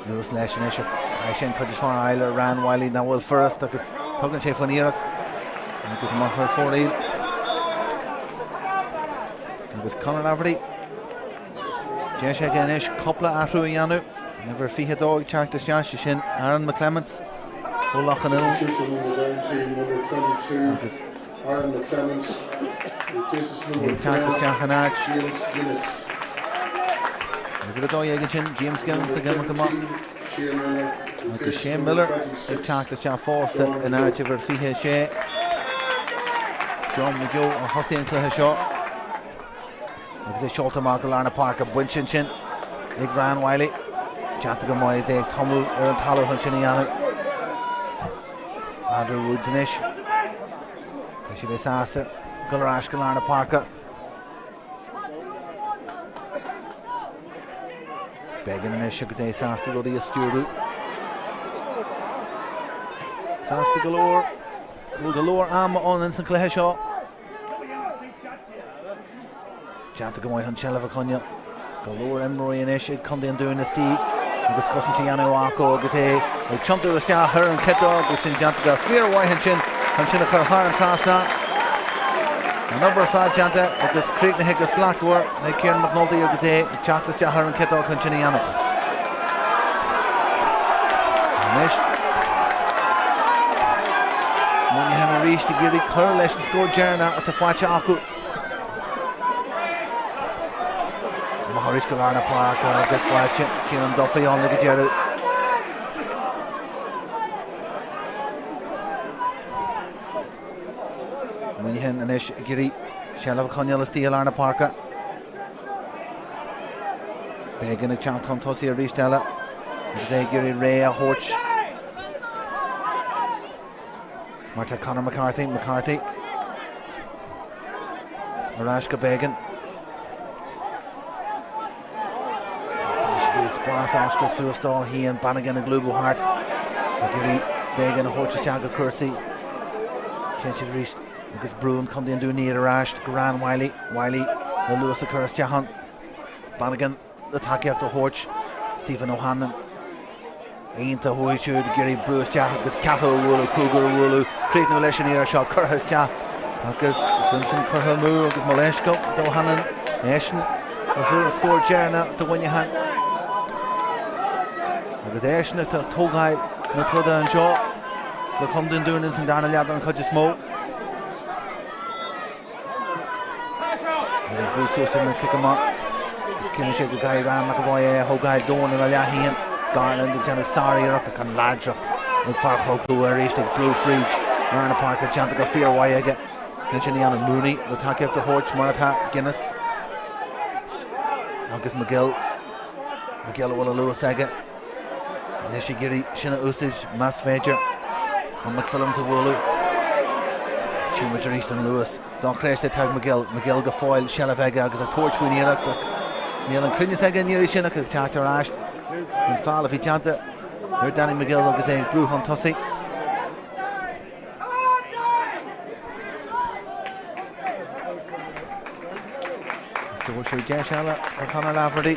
Luas leis anois ach caithfidh sé an cuid is fearr a fháil ar Ryan Wylie nach bhfuil furast agus tugann sé faoin iarracht agus amach ar fóraoil. Agus Conor Laverty, deis aige anois cúpla athrú a dhéanamh. Uimhir 22 ag teacht isteach, sé sin Aaron McClements ó Loch an Iúir. Agus ag teacht isteach in áit uimhir 12 ansin, James Guinness ag imeacht amach. Agus Shane Miller ag teacht isteach fosta in áit uimhir 26. John McGeough a thosaigh an cluiche seo. Agus é seolta amach go lár na páirce, bainte ansin ag Ryan Wylie. Déanta go maith é ag tumadh ar an talamh ansin a dhéanamh. Andrew Woods anois. Tá sé bheith sásta dul ar ais go lár na páirce. Beggan anois agus é sásta rudaí a stiúradh. Sásta go leor, go bhfuil go leor ama ann ins an chluiche seo. Déanta go maith an tseilbh a choinneáil. Go leor imreoirí anois ag Contae an Dúin istigh agus cosaint á dhéanamh acu agus é ag tiontú isteach ar an chiotóg agus sin déanta go fíormhaith ansin chun sin a chur thar an trasnán. An obair ar fad déanta agus críochnaithe go slachtmhar ag Kieran McNulty agus é ag teacht isteach ar an chiotóg chun sin a dhéanamh. Anois Muineachán arís ag iarraidh cur leis an scór deireanach atá faighte acu. Amach arís go lár na páirce agus faighte Ciarán Duffy ann ag an deireadh. Muineachán anois ag iarraidh seilbh a choinneáil istigh i lár na páirce. Beggan ag teacht chun tosaigh arís eile agus é ag iarraidh ré a thabhairt. Mar tá Conor McCarthy, McCarthy ar ais go Beggan. Spás a oscailt suas dó féin, Bannigan ag lúbadh thart ag iarraidh Beggan a thabhairt isteach go cúrsaí. Téann siad arís agus brúnn Contae an Dúin iad ar ais go Ryan Wylie. Wylie le luas a chur isteach ann. Bannigan le tacaíocht a thabhairt Stephen O'Hanlon. Iontach uaidh siúd ag iarraidh brú isteach agus ceathrar a bhualadh, cúigear a bhualadh, críochnú leis an iarraidh seo curtha isteach agus an sin curtha amú agus mo leithscéal d'O'Hanlon eisean a fuair an scór deireanach do Mhuineachán. Agus eisean atá ag tógáil na troda anseo do Chontae an Dúin ins an darna leath den chuid is mó. Iad ag brú suas ar an cic amach agus cinneann sé go gcaithfidh Ryan McEvoy é a thógáil dorn ina leath féin. Garland ag déanamh sár-iarracht ach an láidreacht ag fear Chill Chua arís ag brú fríd lár na páirce déanta go fíormhaith aige. Ansin a dhéanann Mooney le tacaíocht a thabhairt mar atá Guinness agus McGill. McGill a bhfuil a luas aige. Anois ag iarraidh sin a úsáid más féidir chun McPhilliams a bhualadh. Tchí muid arís an luas dochreidte atá ag McGill. McGill go fóill, seilbh aige agus ag tabhairt faoin iarracht ach níl an cruinneas aige an iarraidh sin ach ag teacht ar ais. An feall a bhí déanta ar Danny McGill agus é ag brú chun tosaigh. Tabharfaidh sé deis eile do Conor Laverty.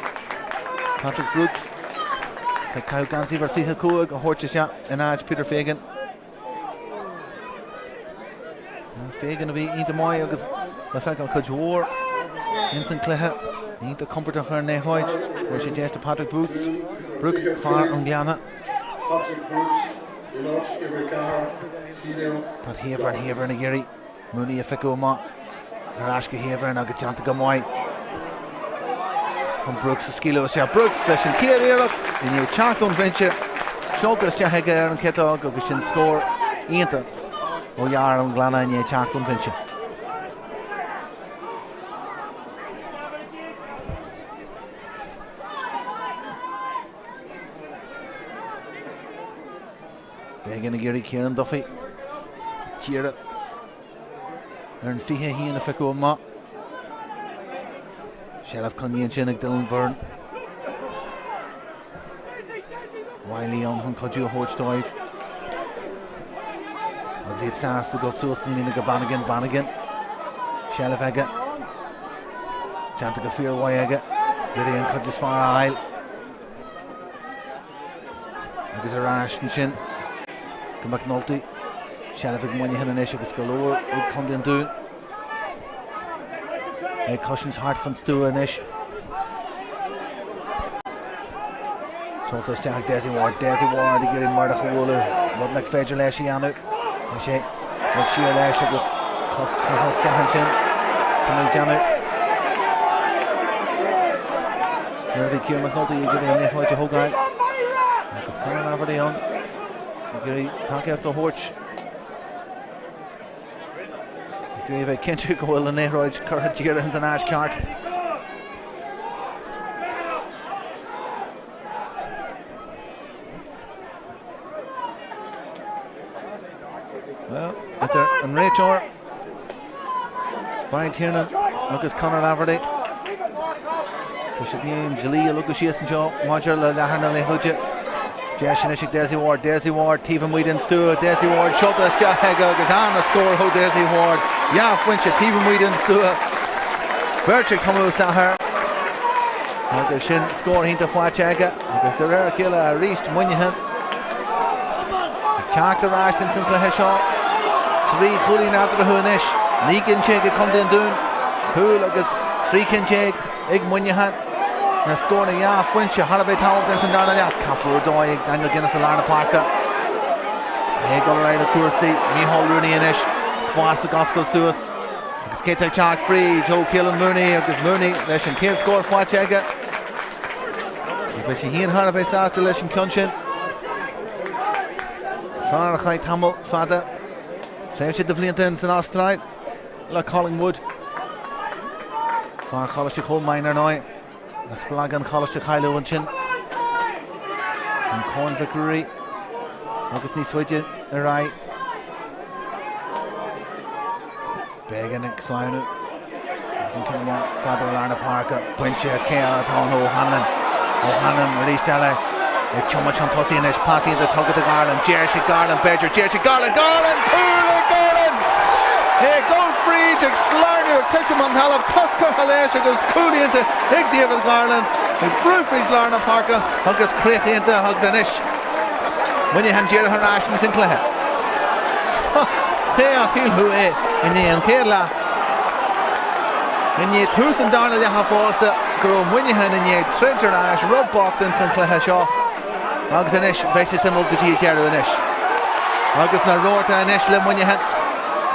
Patrick Brooks. Tá ag caitheamh geansaí uimhir 25 a thabhairt isteach in áit Peter Fagan. Fagan a bhí iontach maith agus le feiceáil cuid mhór ins an cluiche. Iontach compordach ar an liathróid. Tabharfaidh sé deis do Patrick Brooks, Brooks fear an Ghleanna. Patrick Brooks in áit uimhir 4, Síneadh. Pat Heavern, Heavern ag iarraidh Mooney a phiocadh amach ar ais go Heavern agus déanta go maith chun Brooks a scaoileadh isteach. Brooks leis an chéad iarracht i ndiaidh teacht ón bhinse, seolta isteach aige ar an chiotóg agus sin scór iontach ó fhear an Ghleanna i ndiaidh teacht ón bhinse. Fagan ag iarraidh Kieran Duffy díreach ar an 21 a phiocadh amach. Seilbh coinnithe ansin ag Dylan Byrne. Wiley ann chun cuidiú a thabhairt dóibh. Agus iad sásta dul suas an líne go Bannigan, Bannigan. Seilbh aige. Déanta go fíormhaith aige. Iarraidh an chuid is fearr a fháil. Agus ar ais ansin go McNulty. Seilbh ag Muineachán anois agus go leor ag Contae an Dúin. Ag cosaint thart fan stua anois. Seolta isteach ag Dessie Ward. Dessie Ward ag iarraidh Murdoch a bhualadh. Rud nach féidir leis a dhéanamh. Tá sé dul siar leis agus cos curtha isteach ansin. Tá mé ag déanamh. Nuair a bhí Ciarán McNulty ag iarraidh an liathróid a thógáil agus Conor Laverty ann ag iarraidh tacaíocht a thabhairt. Is é a bheith cinnte go bhfuil an liathróid curtha díreach ins an áit ceart. Well, idir an réiteoir, Barry Tiernan agus Conor Laverty. Tá siad i ndiaidh an dlí a leagadh síos anseo maidir le leathadh na liathróide. Deis anois ag Dessie Ward, Dessie Ward taobh amuigh den stua, Dessie Ward seolta isteach aige agus ana-scór ó Dessie Ward. Dhá phointe taobh amuigh den stua. Beirt ag tumadh isteach air. Agus sin scór iontach faighte aige agus de réir a chéile arís Muineachán ag teacht ar ais ins an cluiche seo. 3 chúilín eatarthu anois, 19 cinn ag Contae an Dúin, cúl agus 13 cinn ag Muineachán. Na scóranna dhá phointe thar a bheith tábhachtach ins an darna leath. Cabhair ar dóigh ag Daniel Guinness i lár na páirce. É ag dul ar aghaidh le cúrsaí. Mícheál Rooney anois. Spás ag oscailt suas. Agus cé tá ag teacht fríd? Ó Keelan Mooney agus Mooney leis an chéad scór faighte aige. Agus beidh sé féin thar a bheith sásta leis an ceann sin. Fear a chaith tamall fada, tréimhse de bhlianta san Astráil le Collingwood. Fear Choláiste Cholmáin ar ndóigh. A spreag an Choláiste cáiliúil ansin. An Corn Mhic Ruairí agus níos faide ar aghaidh. Began ag sleamhnú. Agus an ceann amach fada i lár na páirce. Bainte cé eile atá ann? O'Hanlon. O'Hanlon arís eile ag tiomáint chun tosaigh anois. Pas iontach tugtha do Garland. Deis ag Garland, b'fhéidir. Deis ag Garland. Garland! Cúl ag Garland! É ag dul fríd, ag sleamhnú, ag titim an talamh, cos curtha leis agus cúl iontach ag David Garland. Ag brú fríd lár na páirce agus críoch iontach agus anois Muineachán díreach ar ais ins an cluiche. Cé a shílfeadh é i ndiaidh an chéad leath? I ndiaidh tús an darna leatha fosta go raibh Muineachán i ndiaidh troid ar ais rud bocht ins an cluiche seo. Agus anois, beidh sé suimiúil go dtí an deireadh anois. Agus na rabharta anois le Muineachán.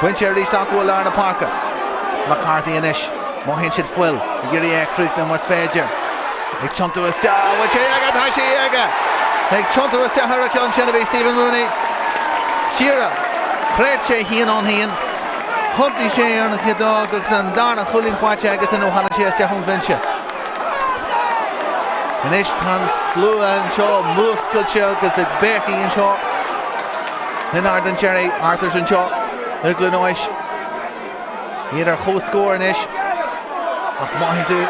Bainte arís acu i lár na páirce. McCarthy anois. Mothaíonn siad fuil. Ag iarraidh é a chríochnú más féidir. Ag tiontú isteach. Bhfuil sé aige? Tá sé aige! Ag tiontú isteach ar a cheann sin a bhí Stephen Mooney. Díreach. Chreid sé féin ann féin. Thiontaigh sé ar an ghiodóg agus an darna chúilín faighte aigesean ó tháinig sé isteach ón bhinse. Anois tá an slua anseo múscailte agus ag béicigh anseo in Ard an Gerry Arthurs anseo i gCluain Eois. Iad ar comhscór anois ach mothaíonn tú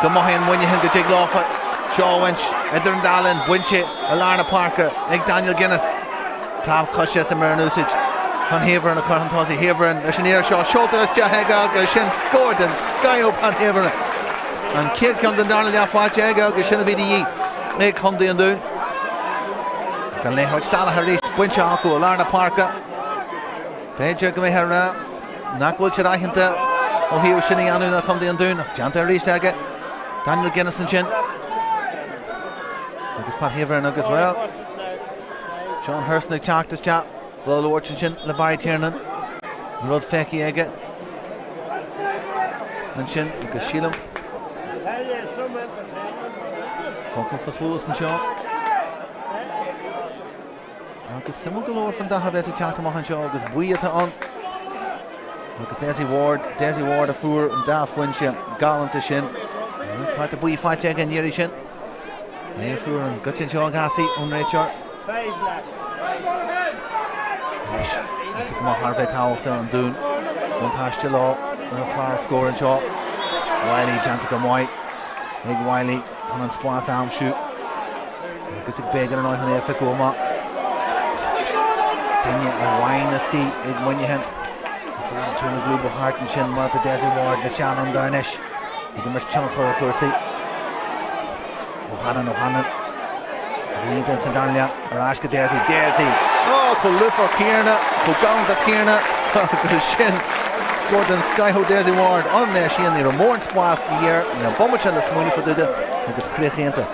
go mothaíonn Muineachán go dtig leofa seo a bhaint idir an dá linn, bainte i lár na páirce ag Daniel Guinness. Preab coise sa mbeir in úsáid chun Haveron a chur chun tosaigh. Haveron leis an iarracht seo seolta isteach aige agus sin scór den scoth ó Pat Haveron. An chéad cheann den darna leath faighte aige agus sin a bhí de dhíth ag Contae an Dúin. Ach an liathróid salach arís bainte acu i lár na páirce. B'fhéidir go mbeifeá ag rá nach bhfuil siad aitheanta ó thaobh sin a dhéanamh do Chontae an Dúin ach déanta arís aige Daniel Guinness ansin. Agus Pat Haveron agus, bhuel, Seán Thurston ag teacht isteach le labhairt ansin le Barry Tiernan. An rud feicthe aige ansin agus sílim focal sa chluas anseo. Agus suimiúil go leor fan dath a bheas ag teacht amach anseo agus buí atá ann. Agus Dessie Ward, Dessie Ward a fuair an dá phointe galánta sin. Cárta buí faighte aige an iarraidh sin. É a fuair an goitse anseo ag Assie ón réiteoir. Anois, go maith thar a bheith tábhachtach an Dún. Buntáiste leo ar an chlár scóir anseo. Wylie déanta go maith ag Wylie chun an spás a aimsiú. Agus ag béiceadh ar ndóigh chun é a phiocadh amach. Duine amháin istigh ag Muineachán. Ag tú na lúbadh thart ansin mar atá Dessie Ward na seanfhondúir anois ag imirt tionchar ar chúrsaí. O'Hanlon, O'Hanlon. Bhí iontach sa dara leath ar ais go Dessie. Dessie! Ó, chomh lúfar céanna, chomh galánta céanna agus sin scór den scoth ó Dessie Ward. An leis ní raibh mórán spás de dhíth air, ní raibh bomaite le smaoineamh fá dtaobh de agus críoch iontach.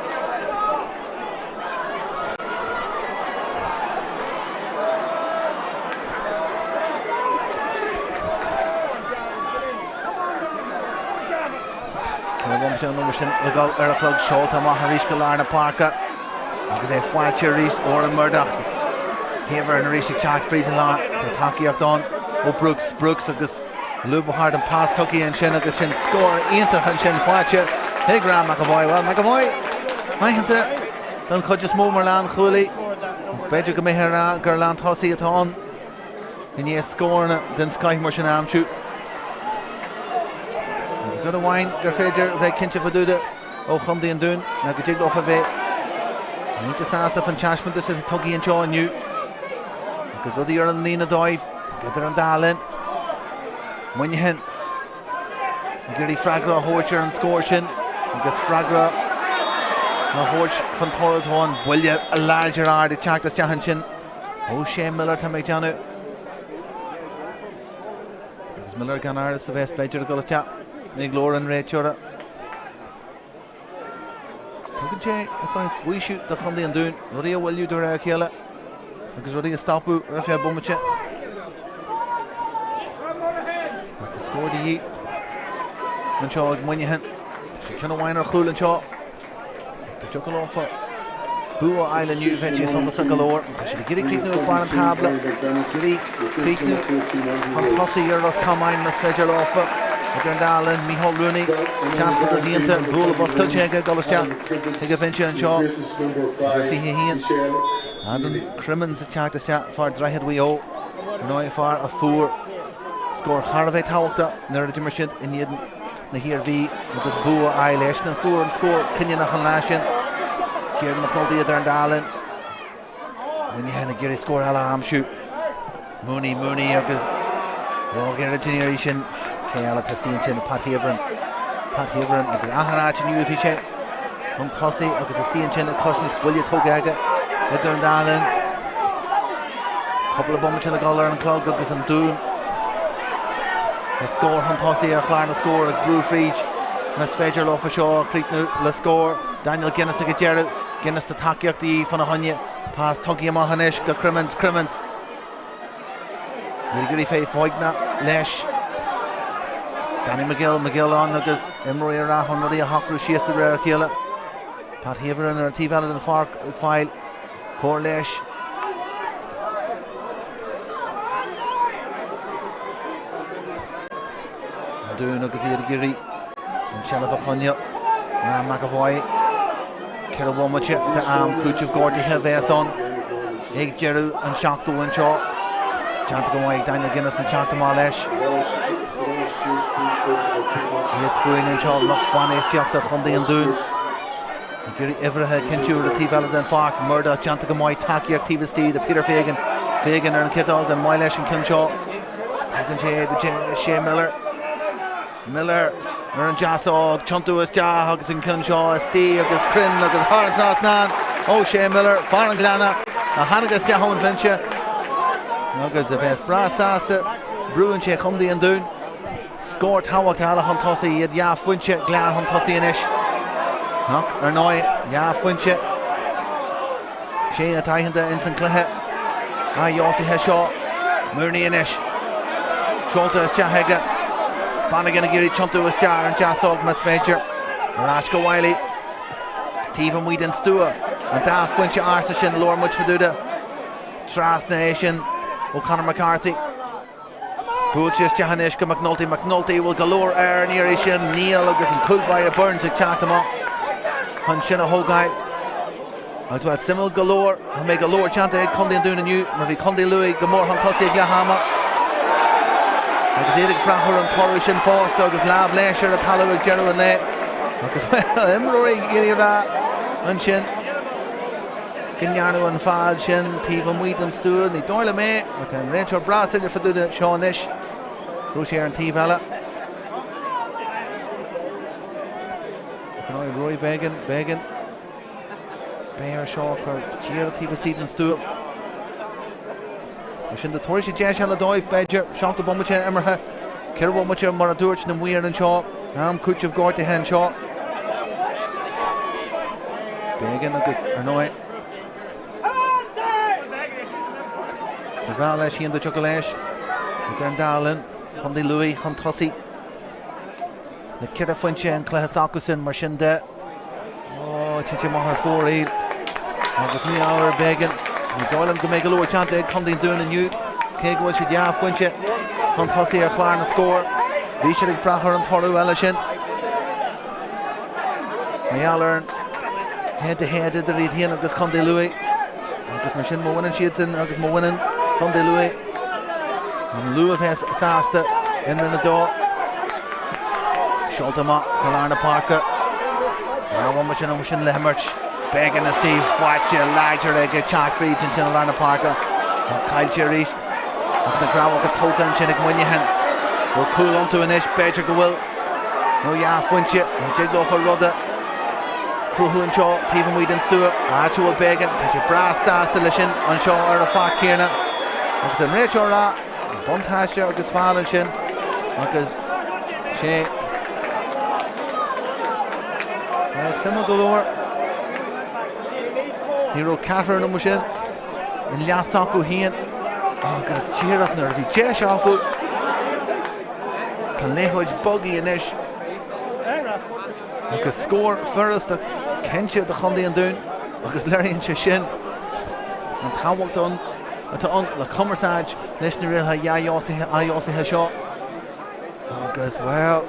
Ceithre bhomaite an uair sin le dul ar an chlog seolta amach arís go lár na páirce agus é faighte arís Odhrán Murdock. Haveron arís ag teacht fríd an lár. Tá tacaíocht ann ó Brooks. Brooks agus lúbadh thart an pas tugtha ansin agus sin scór iontach ansin faighte ag Graham McAvoy. Bhuel, McAvoy aitheanta don chuid is mó mar lánchúlaí. B'fhéidir go mbeifeá ag rá gur lántosaí atá ann. I ndiaidh scóranna den scoith mar sin a aimsiú. Agus rud amháin gur féidir a bheith cinnte fá dtaobh de ó Chontae an Dúin ná go dtig leofa bheith iontach sásta fan taispeántas atá tugtha anseo inniu. Agus rudaí ar an líne dóibh idir an dá linn. Muineachán ag iarraidh freagra a thabhairt ar an scór sin agus freagra a thabhairt fan toradh atá ann. Buille láidir ard ag teacht isteach ansin. Ó Shane Miller tá mé ag déanamh. Agus Miller gan amhras a bheas b'fhéidir ag dul isteach ag glór an réiteora. Tugann sé is dóigh faoiseamh do Chontae an Dúin rudaí a mhoilliú de réir a chéile agus rudaí a stopadh ar feadh bomaite. Ach tá scór de dhíth anseo ag Muineachán. Tá sé ceann amháin ar chúl anseo. Dá dtiocfadh leofa bua a fháil inniu bheadh sé suntasach go leor. Tá siad ag iarraidh críochnú ag barr an tábla, ag iarraidh críochnú chun tosaigh ar Ros Comáin más féidir leofa. Idir an dá linn, Mícheál Rooney, taispeántas iontach, bualadh bos tuillte aige ag dul isteach chuig an bhinse anseo. Uimhir 21, Adam Crimmins ag teacht isteach, fear Droichead Mhaigh Eo, ar ndóigh fear a fuair scór thar a bheith tábhachtach nuair a d'imir siad in éadan na hIarmhí agus bua a fháil eisean a fuair an scór cinniúnach an lá sin. Kieran McNulty idir an dá linn. Muineachán ag iarraidh scór eile a aimsiú. Mooney, Mooney agus róghairid an iarraidh sin. Cé eile atá istigh ansin? Pat Haveron. Pat Haveron agus achan áit inniu a bhí sé chun tosaigh agus istigh ansin ag cosaint buille tógtha aige idir an dá linn. Cúpla bomaite le dul ar an chlog agus an Dún le scór chun tosaigh ar chlár na scór ag brú fríd. Más féidir leofa seo a chríochnú le scór, Daniel Guinness ag an deireadh. Guinness tá tacaíocht de dhíth fána choinne. Pas tugtha amach anois go Crimmins. Crimmins. Iad ag iarraidh bheith foighneach leis. Danny McGill, McGill ann agus imreoirí ar ais chun rudaí a shocrú síos de réir a chéile. Pat Haverin ar an taobh eile den pháirc ag fáil cóir leis. An Dún agus iad ag iarraidh an tseilbh a choinneáil. Ryan McEvoy, 4 bhomaite d'am cúitimh gortaithe a bheas ann ag deireadh an 70 anseo. Déanta go maith ag Daniel Guinness an teacht amach leis. Thíos fúinn anseo lucht bainistíochta Chontae an Dúin. Ag iarraidh uimhreacha a chinntiú ar an taobh eile den pháirc. Murdoch déanta go maith, tacaíocht taobh istigh de Peter Fagan. Fagan ar an chiotóg, an maith leis an ceann seo. Tugann sé é do Shay Miller. Miller ar an deasóg, tiontú isteach agus an ceann seo istigh agus cruinn agus thar an trasnán ó Shay Miller, fear an Ghleanna a tháinig isteach ón bhinse agus a bheas breá sásta. Brúann sé Contae an Dúin. Scór tábhachtach eile chun tosaigh, iad dhá phointe glan chun tosaigh anois. Ach, ar ndóigh, dhá phointe. Sé atá aitheanta ins an cluiche athdheosaithe seo. Mooney anois. Seolta isteach aige. Bannigan ag iarraidh tiontú isteach ar an deasóg más féidir. Ar ais go Wylie. Taobh amuigh den stua. An dá phointe ársa sin a labhair muid fá dtaobh de. Trasna é sin ó Conor McCarthy. Buailte isteach anois go McNulty. McNulty bhfuil go leor air an iarraidh sin. Níl agus an cúl báire Burns ag teacht amach chun sin a thógáil. Agus bhuel, suimiúil go leor, tá mé go leor déanta ag Contae an Dúin inniu mar bhí Contae Lú go mór chun tosaigh ag leath ama. Agus iad ag brath ar an toradh sin fosta agus lámh leis ar an talamh ag deireadh an lae. Agus bhuel, imreoirí ag iarraidh a rá ansin. go ndearnadh an feall sin taobh amuigh den stua. Ní dóigh liom é, mar tá an réiteoir breá soiléir fá dtaobh de seo anois. Go raibh sé ar an taobh eile. Ach ar ndóigh, Rory Beggan, Beggan, beidh air seo a chur díreach taobh istigh den stua. Mar sin de, tabharfaidh sé deis eile dóibh, b'fhéidir, 70 bomaite imeartha, 4 bhomaite mar a dúirt na maoir anseo, am cúitimh gortaithe anseo. Beggan agus, ar ndóigh, ba bhreá leis féin dá dtiocfadh leis idir an dá linn, Contae Lú chun tosaigh. Le 4 phointe an cluiche s'acusan, mar sin de, ó, tite amach ar fóraoil agus mí-ádh ar Beggan. Ní dóigh liom go mbeidh go leor déanta ag Contae an Dúin inniu, cé go bhfuil siad dhá phointe chun tosaigh ar chlár na scór. Bhí siad ag brath ar an toradh eile sin. Mar gheall ar an head to head idir iad féin agus Contae Lú. Agus mar sin, má bhaineann siadsan agus má bhaineann Contae Lú, An Lú a bheas sásta in Roinn 2. Seolta amach go lár na páirce. Dhá bhomaite nó mar sin le himirt. Beggan istigh faighte láidir aige teacht fríd ansin i lár na páirce. Ach caillte arís. Agus na gcrabhacha tógtha ansin ag Muineachán. Bhfuil cúl iontu anois? B'fhéidir go bhfuil. Nó dhá phointe. An dtig leofa rud a chruthú anseo taobh amuigh den stua, áit a bhfuil Beggan. Tá sé breá sásta leis sin anseo ar an pháirc chéanna. Agus an réiteoir ag rá, buntáiste agus feall ansin agus sé Bhuel, suimiúil go leor. Ní raibh ceathrar nó mar sin in leath s'acu féin agus díreach nuair a bhí deis acu tá an liathróid bogtha anois Agus scór furasta cinnte do Chontae an Dúin agus léiríonn sé sin an tábhacht atá ann le cumarsáid leis na rialacha athdheosaithe seo. Agus, bhuel,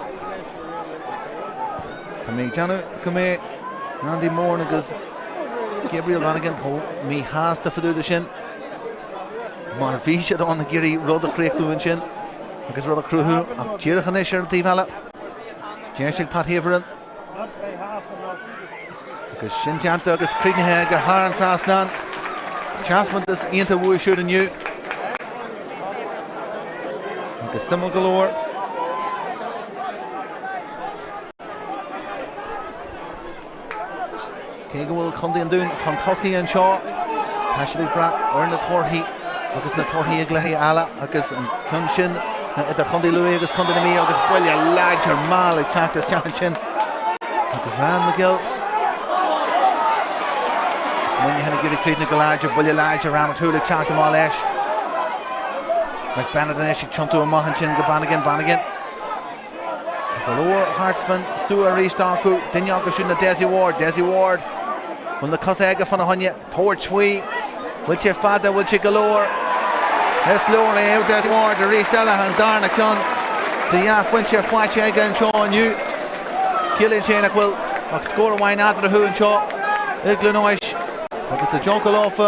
tá mé ag déanamh go mbeidh Andy Moran agus Gabriel Bannigan chomh míshásta fá dtaobh de sin mar bhí siad ann ag iarraidh rud a chríochnú ansin agus rud a chruthú ach díreach anois ar an taobh eile. Deis ag Pat Haverin. Agus sin déanta agus críochnaithe aige thar an trasnán. Taispeántas iontach uaidh siúd inniu. Agus suimiúil go leor. Cé go bhfuil Contae an Dúin chun tosaigh anseo, tá siad ag brath ar na torthaí agus na torthaí i gcluichí eile agus an ceann sin idir Chontae Lú agus Contae na Mí agus buille láidir mall ag teacht isteach ansin agus Ryan McGill. Muineachán ag iarraidh críochnú go láidir, buille láidir, Ryan O'Toole ag teacht amach leis. McBennett anois ag tiontú amach ansin go Bannigan, Bannigan. Tá go leor thart fan stua arís acu, duine acu siúd ná Dessie Ward, Dessie Ward. Bhfuil na cosa aige fána choinne tabhairt faoi? Bhfuil sé fada, bhfuil sé go leor? Is leor é Dessie Ward arís eile, an darna ceann de dhá phointe faighte aige anseo inniu. Ciallaíonn sé nach bhfuil ach scór amháin eatarthu anseo i gCluain Eois agus tá deoncail leofa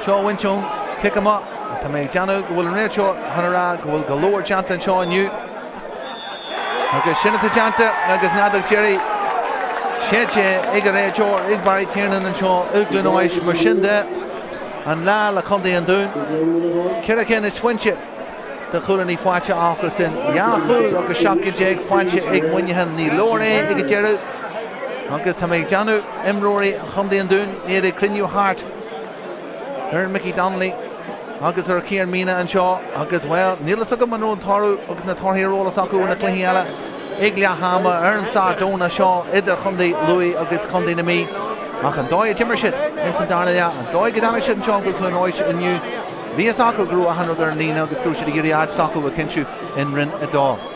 seo a bhaint ón chic amach. Ach tá mé ag déanamh go bhfuil an réiteoir chun a rá go bhfuil go leor déanta anseo inniu. Agus sin atá déanta agus an fheadóg deiridh séidte ag an réiteoir, ag Barry Tiernan anseo i gCluain Eois. Mar sin de, an lá le Contae an Dúin. 4 cinn is phointe de chúilíní faighte acu sin. 2 chúl agus 17 cinn faighte ag Muineachán. Ní leor é ag an deireadh agus tá mé ag déanamh imreoirí Chontae an Dúin iad ag cruinniú thart ar Mickey Donnelly agus ar Chian Meenagh anseo agus, bhuel, níl fhios agam an raibh an toradh agus na torthaí ar eolas acu ó na cluichí eile ag leath ama ar an Satharn Domhnach seo idir Chontae Lú agus Chontae na Mí. Ach an dóigh a d'imir siad ins an darna leath, an dóigh go dtáinig siad anseo go Cluain Eois inniu, bhí fhios acu go raibh achan rud ar an líne agus go raibh siad ag iarraidh áit s'acu a chinntiú in Roinn 2.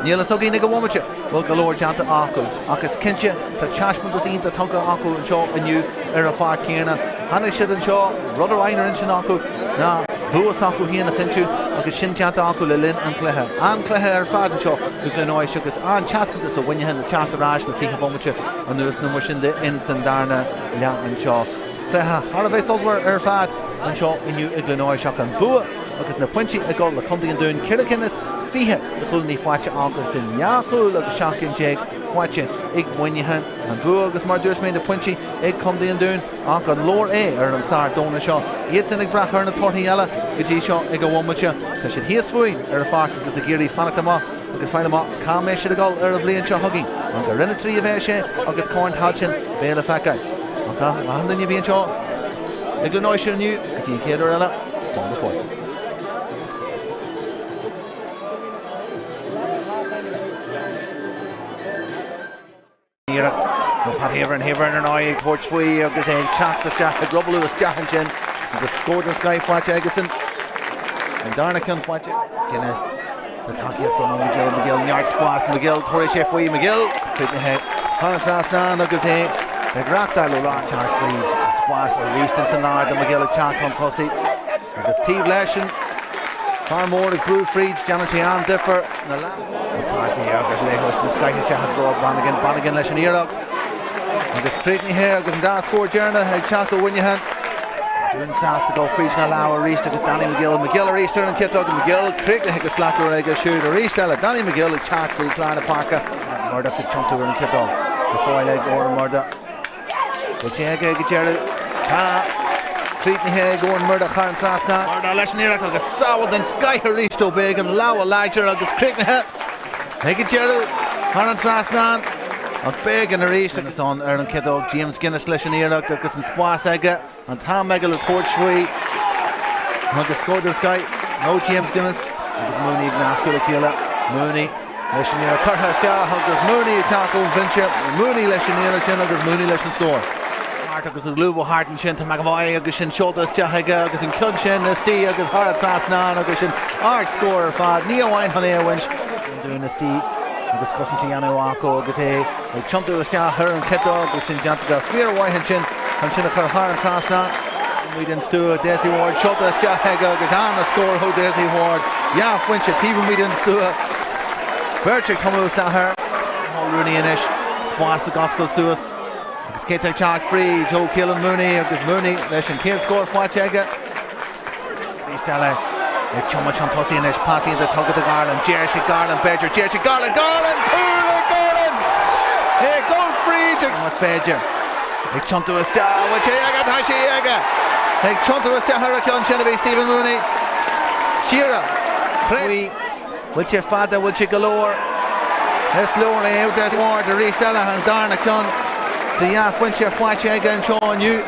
Níl fhios againn ag an bhomaite bhfuil go leor déanta acu, ach is cinnte tá taispeántas iontach tugtha acu anseo inniu ar an pháirc chéanna. Tháinig siad anseo, rud a raibh ar intinn acu ná bua s'acu féin a chinntiú agus sin déanta acu le linn an chluiche. An-chluiche ar fad anseo i gCluain Eois agus an-taispeántas ó Mhuineachán ag teacht ar ais le 20 bomaite anuas nó mar sin de ins an darna leath anseo. Cluiche thar a bheith sultmhar ar fad anseo inniu i gCluain Eois ach an bua agus na pointí ag dul le Contae an Dúin, 24 cinn de chúilíní faighte acu sin, 2 chúl agus 17 cinn faighte ag Muineachán. An bua agus mar a dúirt mé na pointí ag Contae an Dúin ach an leor é ar an Satharn Domhnach seo? Iadsan ag brath ar na torthaí eile go dtí seo ag an bhomaite. Tá siad thíos fúinn ar an pháirc agus ag iarraidh fanacht amach agus fáil amach cá mbeidh siad ag dul ar an bhliain seo chugainn. An go Roinn 3 a bheidh sé agus Corn Tailteann beidh le feiceáil. Ach achan duine a bhí anseo i gCluain Eois inniu go dtí an chéad uair eile, slán go fóill. Iarracht ó Pat Heavern, Heavern ar ndóigh ag tabhairt faoi agus é ag teacht isteach, ag ruballú isteach ansin agus scór den scoith faighte aigesan. An darna ceann faighte. Guinness Tá tacaíocht Donal McGill, McGill neart spás, McGill tabharfaidh sé faoi, McGill críochnaithe thar an trasnán agus é ag reachtáil ó lár teacht fríd an spás arís ins an lár do McGill ag teacht chun tosaigh agus taobh leis an fear mór ag brú fríd, déanann sé an-difear na McCarthy agus leathchois den scoith isteach i dtreo Bannigan, Bannigan leis an iarracht agus críochnaithe agus an dá scór deireanach ag teacht ó Mhuineachán. Dún sásta dul fríd na lámha arís agus Danny McGill, McGill arís ar an chiotóg, McGill críochnaithe go slachtmhar aige siúd arís eile, Danny McGill ag teacht fríd lár na páirce, Murdoch ag tiontú ar an chiotóg, go fóill ag Odhrán Murdoch. Bhfuil sé aige ag an deireadh? Tá. Críochnaithe ag Odhrán Murdoch thar an trasnán. Murdoch leis an iarracht agus sábháil den scoith arís ó Began, lámha láidir agus críochnaithe ag an deireadh thar an trasnán. Ach Began arís agus ann ar an chiotóg, James Guinness leis an iarracht agus an spás aige. An t-am aige le tabhairt faoi agus scór den scoith ó James Guinness agus Mooney ag nascadh le chéile. Mooney leis an iarracht curtha isteach agus Mooney ag teacht ón bhinse. Mooney leis an iarracht sin agus Mooney leis an scór. Hart agus ag lúbadh thart ansin tá McAvoy agus sin seolta isteach aige agus an ceann sin istigh agus thar an trasnán agus sin ard scór ar fad. Ní amháin chun é a bhaint. Dún istigh agus cosaint a dhéanamh acu agus é Ag tiontú isteach ar an chiotóg agus sin déanta go fíormhaith ansin chun sin a chur thar an trasnán. Amuigh den stua, Dessie Ward seolta isteach aige agus an-scór ó Dessie Ward. Dhá phointe taobh amuigh den stua. Beirt ag tumadh isteach air. Micheál Rooney anois, spás ag oscailt suas agus cé tá ag teacht fríd? Ó Keelan Mooney agus Mooney leis an chéad scór faighte aige. Arís eile ag tiomáint chun tosaigh anois, pas iontach tugtha do Garland, deis ag Garland, b'fhéidir, deis ag Garland, Garland, cúl ag Garland! É ag dul fríd agus más féidir, ag tiontú isteach, bhfuil sé aige, tá sé aige! Ag tiontú isteach ar an cheann sin a bhí Stephen Mooney. Siar, faoi, bhfuil sé fada, bhfuil sé go leor? Is leor é, Des Ward arís eile, an darna ceann de dhá phointe faighte aige anseo inniu.